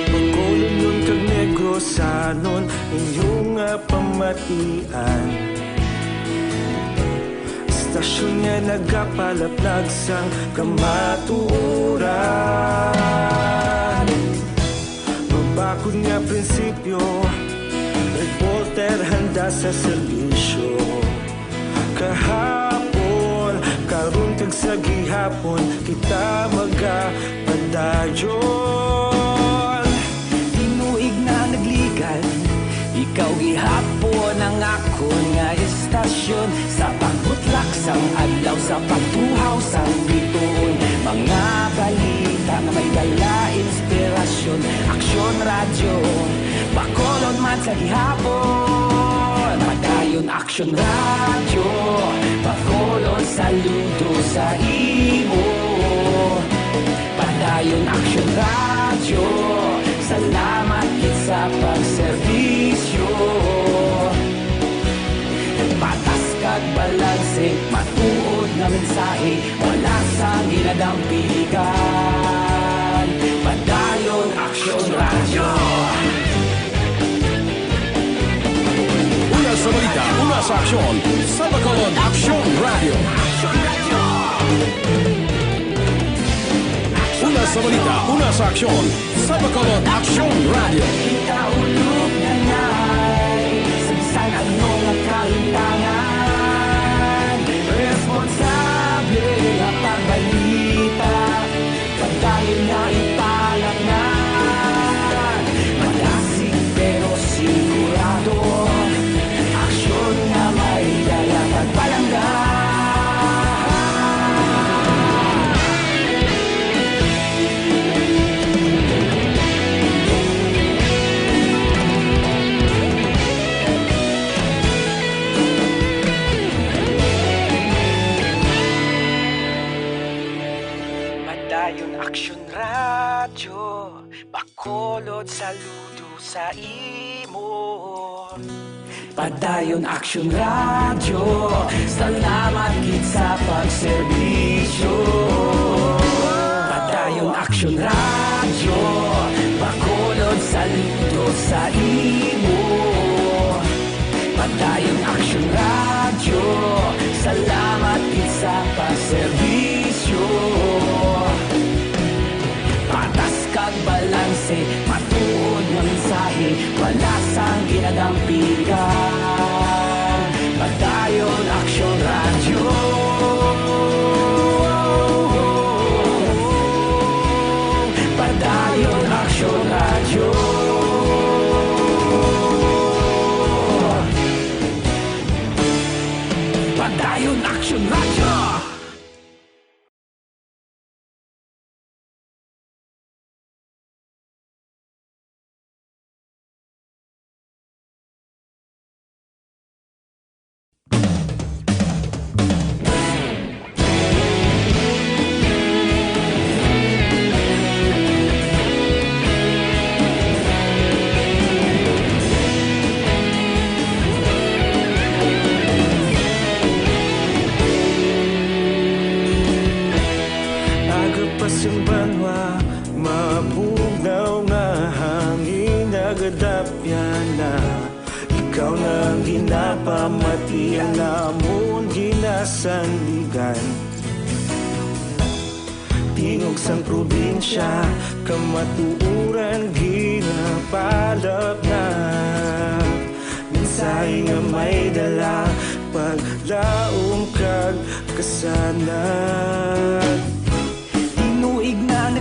Bacolodnon kag Negrosanon, inyo nga pamatian. Istasyon nga nagapalaplag sang kamatuoran. Mabakod nga prinsipyo, reporter handa sa serbisyo. Kahapon, karon, kag sa gihapon, kita magapadayon. Tinuig na nagligan, ikaw gihapon ang akon nga istasyon. Sa pagbutlak sang adlaw, sa pagtuhaw sang bituon, mga balita nga may dala inspirasyon. Aksyon Radyo, Bacolod man sa gihapon. Padayon Aksyon Radyo, Bacolod, saludo sa imo. Padayon Aksyon Radyo, salamat gid sa pagserbisyo. Patas kag balanse, matuod nga mensahe, wala sang ginadampigan. Padayon Aksyon Radyo. Una sa balita, una sa aksyon, sa Bacolod Aksyon Radyo. Una sa balita, una sa aksyon, sa Bacolod Aksyon Radyo. Kita ulog na ngay, sa bisan ano nga kahintangan, responsable nga pagbalita. Padayon na ipalangga, madasig pero sigurado. Aksyon nga may dala pagpalangga. Padayon Aksyon Radyo, Bacolod, saludo sa imo. Padayon Aksyon Radyo, salamat gid sa pagserbisyo. Padayon Aksyon Radyo, Bacolod, saludo sa imo. Padayon Aksyon Radyo, salamat gid sa pagserbisyo. Patas kag balanse, matuod nga mensahe, wala sang ginadampigan. Padayon Aksyon Radyo. Padayon Aksyon Radyo. Padayon Aksyon Radyo. Aga pa sing banwa, mabugnaw nga hangin nagadapyan na. Ikaw na ang ginapamati, ang amon ginasandigan. Tingog sang probinsya, kamatuoran ginapalap na. Mensahe nga may dala, paglaom kag kasanag. Tinuig na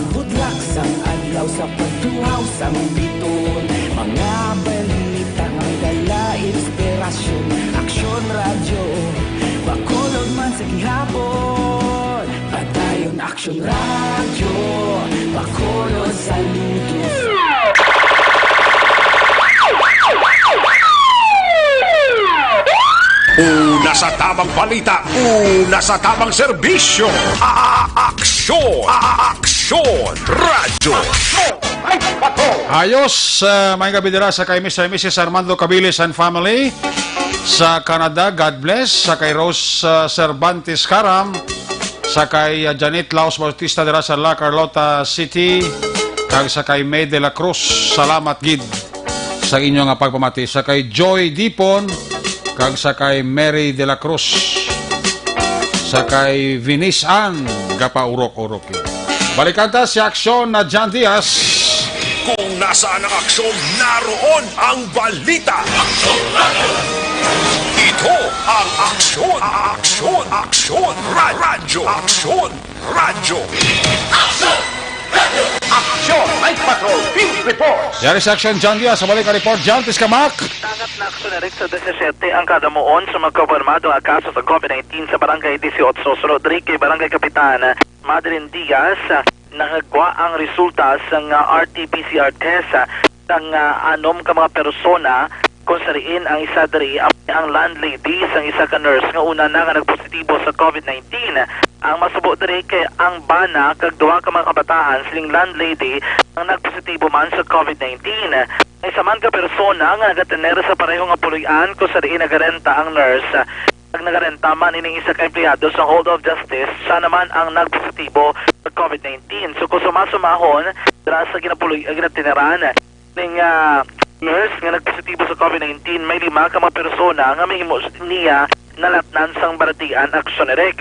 Budlak sang adlaw sa pagtuhaw sang biton. Mga balita nga may dala inspirasyon. Aksyon Radyo, Bacolod man sa gihapon. Padayon Aksyon Radyo, Bacolod sa lutos. Una sa tamang balita, una sa tamang serbisyo. A-, a-, aksyon, a-, a-, aksyon, radyo. Ayos, uh, may gabi dira sa kay Mister and Missus Armando Cabilis and family sa Canada. God bless. Sa kay Rose, uh, Cervantes Caram, sa kay, uh, Janet Laos Bautista dira sa La Carlota City, kag sa kay May de la Cruz. Salamat gid sa inyo nga pagpamati. Sa kay Joy Dipon, kag sa kay Mary de la Cruz, sa kay Vinis Ann, gapaurok-urok yun. Balikan ta si Aksyon na John Diaz. Kung nasaan ang aksyon, naroon ang balita. Ito ang aksyon, aksyon, aksyon, ra-, radyo, aksyon, radyo. Action! Night Patrol Field Reports! Yari sa Aksyon, John Diaz. Sa balik ang report, John, tis ka, Mac. Tangat na aksyon na rin sa disisiyete ang kadamuon sa mga kumpirmado nga kaso sa covid nineteen sa Barangay Dieciocho. Sunod diri kay Barangay Kapitan Madeline Diaz, nahagwa ang resulta sang, ah, R T P C R test, ah, sang, ah, anom ka mga persona, kung sa diin ang isa diri ang, ang landlady sang isa ka nurse nga una na nga nagpositibo sa covid nineteen. Ang masubo diri kay ang bana kag duha ka mga kabataan sining landlady ang nagpositibo man sa covid nineteen. Ang isa man ka persona nga nagatener sa pareho nga puloy-an kung sa diin nagarenta ang nurse, kag nagarenta man ining isa ka empleyado sa Hall of Justice, siya naman ang nagpositibo sa covid nineteen. So, kung sumasumahon, dira sa ginapuloy-, ginateneran ning, ah, nurse nga nagpositibo sa covid nineteen, may lima ka mga persona nga mahimo niya nalatnan sang balatian aksyon direk.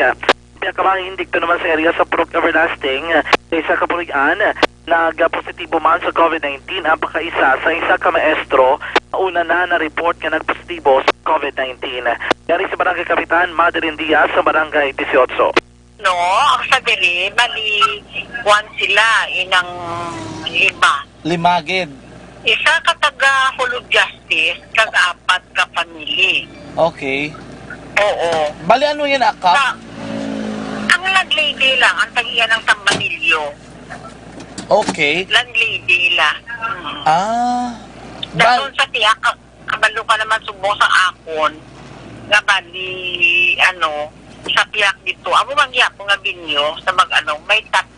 Pihak ka mga hindig to naman sa area sa Purok Everlasting, sa isa ka puloy-an, nagpositibo man sa covid nineteen ang pagkaisa sa isa ka maestro nga una na na-report nga nagpositibo sa covid nineteen. Yari sa Barangay Kapitan, Madeline Diaz sa Barangay Dieciocho. No, ang sa diri, bali, kwan sila, inang lima. Lima gid. Isa ka taga Hall of Justice, kag apat ka family. Okay. Oo. Bali, ano yan, akap? Sa, ang landlady lang, ang tag-iya ng tambanilyo. Okay. Landlady lang. Mm. Ah. Bal- Dason sa tiyak, kabalo ka naman subong sa akon, nga bali, ano, sa pihak dito. Amo man gyapon nga binyo sa mag-, ano, may tat-,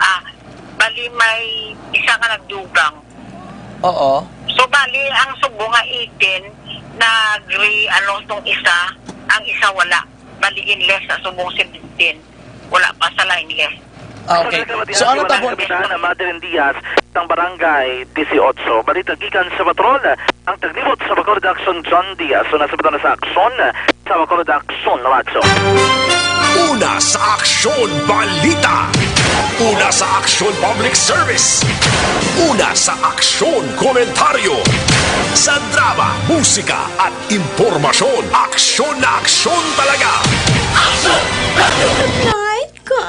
ah, bali may isa nga nagdugang. Oo. So, bali, ang subong nga eighteen, nagre-, ano, tong isa, ang isa wala. Bali, in less, ang subong seventeen. Wala pa sa line list. Ah, okay. So, ano ta, Kapitan Madeline Diaz, sang Barangay Dieciocho. Balita gikan sa patrol, ang taglibot sa Bacolod Aksyon, John Diaz. Una sa patrol sa Aksyon, sa Bacolod Aksyon Radyo. Una sa Aksyon Balita. Una sa Aksyon Public Service. Una sa Aksyon Komentaryo. Sa drama, musika, at impormasyon. Aksyon na aksyon talaga. Aksyon! Aksyon! Night ka.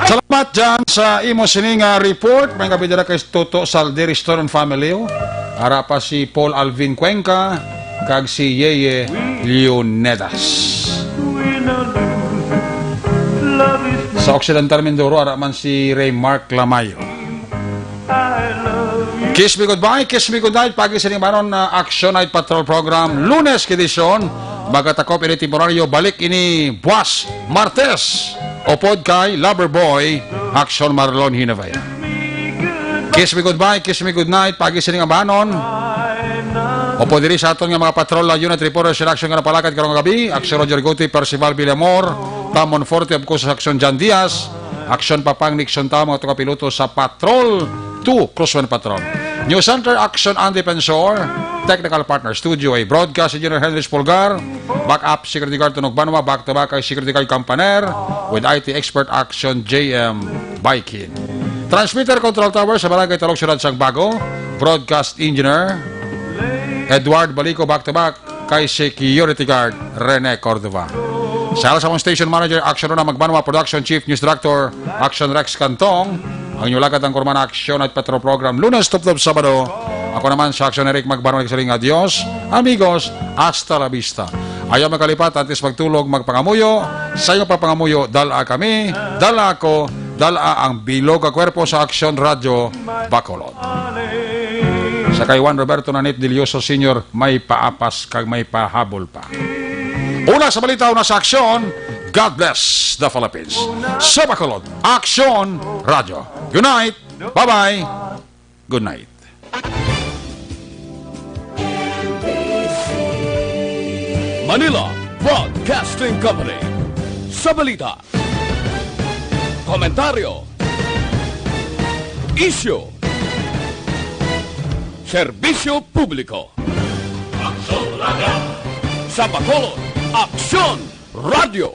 Salamat, Jan, sa imo sini nga report. May gabi dira kay Toto Saldi, Restaurant Family, oh. Ara pa si Paul Alvin Cuenca kag si Yeye Leonedas. Sa Occidental Mindoro, ara man si Ray Mark Lamayo. Kiss Me Goodbye, Kiss Me Goodnight, pagi sa ning banon na Action Night Patrol Program, Lunes ka edisyon. Magatakop ini temporaryo, balik ini buwas, Martes. Upod kay Lover Boy, Action Marlon Hinavay. Kiss Me Goodbye, Kiss Me Goodnight, pagi sa ning banon. Upod diri sa aton nga mga patrol, unit reporter, sila Action nga napalakad karong gabi, Action Roger Guti, Percival Villamor, Tamon Forte, of course, Action Jan Diaz, Action Papang Nixon Tao, mga tuga piloto sa Patrol two, Cruzman Patrol. News Center, Action Andy Pensor. Technical Partner Studio A. Broadcast Engineer Henry Spolgar. Backup Security Guard Tunog Banwa. Back to back kay Security Guard Campaner. With I T Expert Action J M Baikin. Transmitter Control Tower sa Barangay Talog, Siyudad sang Bago. Broadcast Engineer Edward Balico. Back to back kay Security Guard Rene Cordova. Sa alas sa among station manager, Action Rona Magbanwa, production chief, news director, Action Rex Cantong, ang inyong lagad ang kurman Action at Petro Program, Lunes tubtob Sabado. Ako naman sa Action Eric Magbanwa, nagsiling, "Adios, amigos, hasta la vista." Ayaw magkalipat, antes magtulog, magpangamuyo. Sa inyong pagpangamuyo, dala kami, dala ako, dala ang bilog nga kwerpo sa Action Radio Bacolod. Sa kay Juan Roberto Nanit Delioso Senior, may paapas kag may pahabol pa. Una sa balita, una sa aksyon, God bless the Philippines. Sa Bacolod, Aksyon Radio. Good night. Bye-bye. Good night. Manila Broadcasting Company. Sa balita, komentaryo, isyu, serbisyo publiko. Sa Bacolod, Aksyon Radio.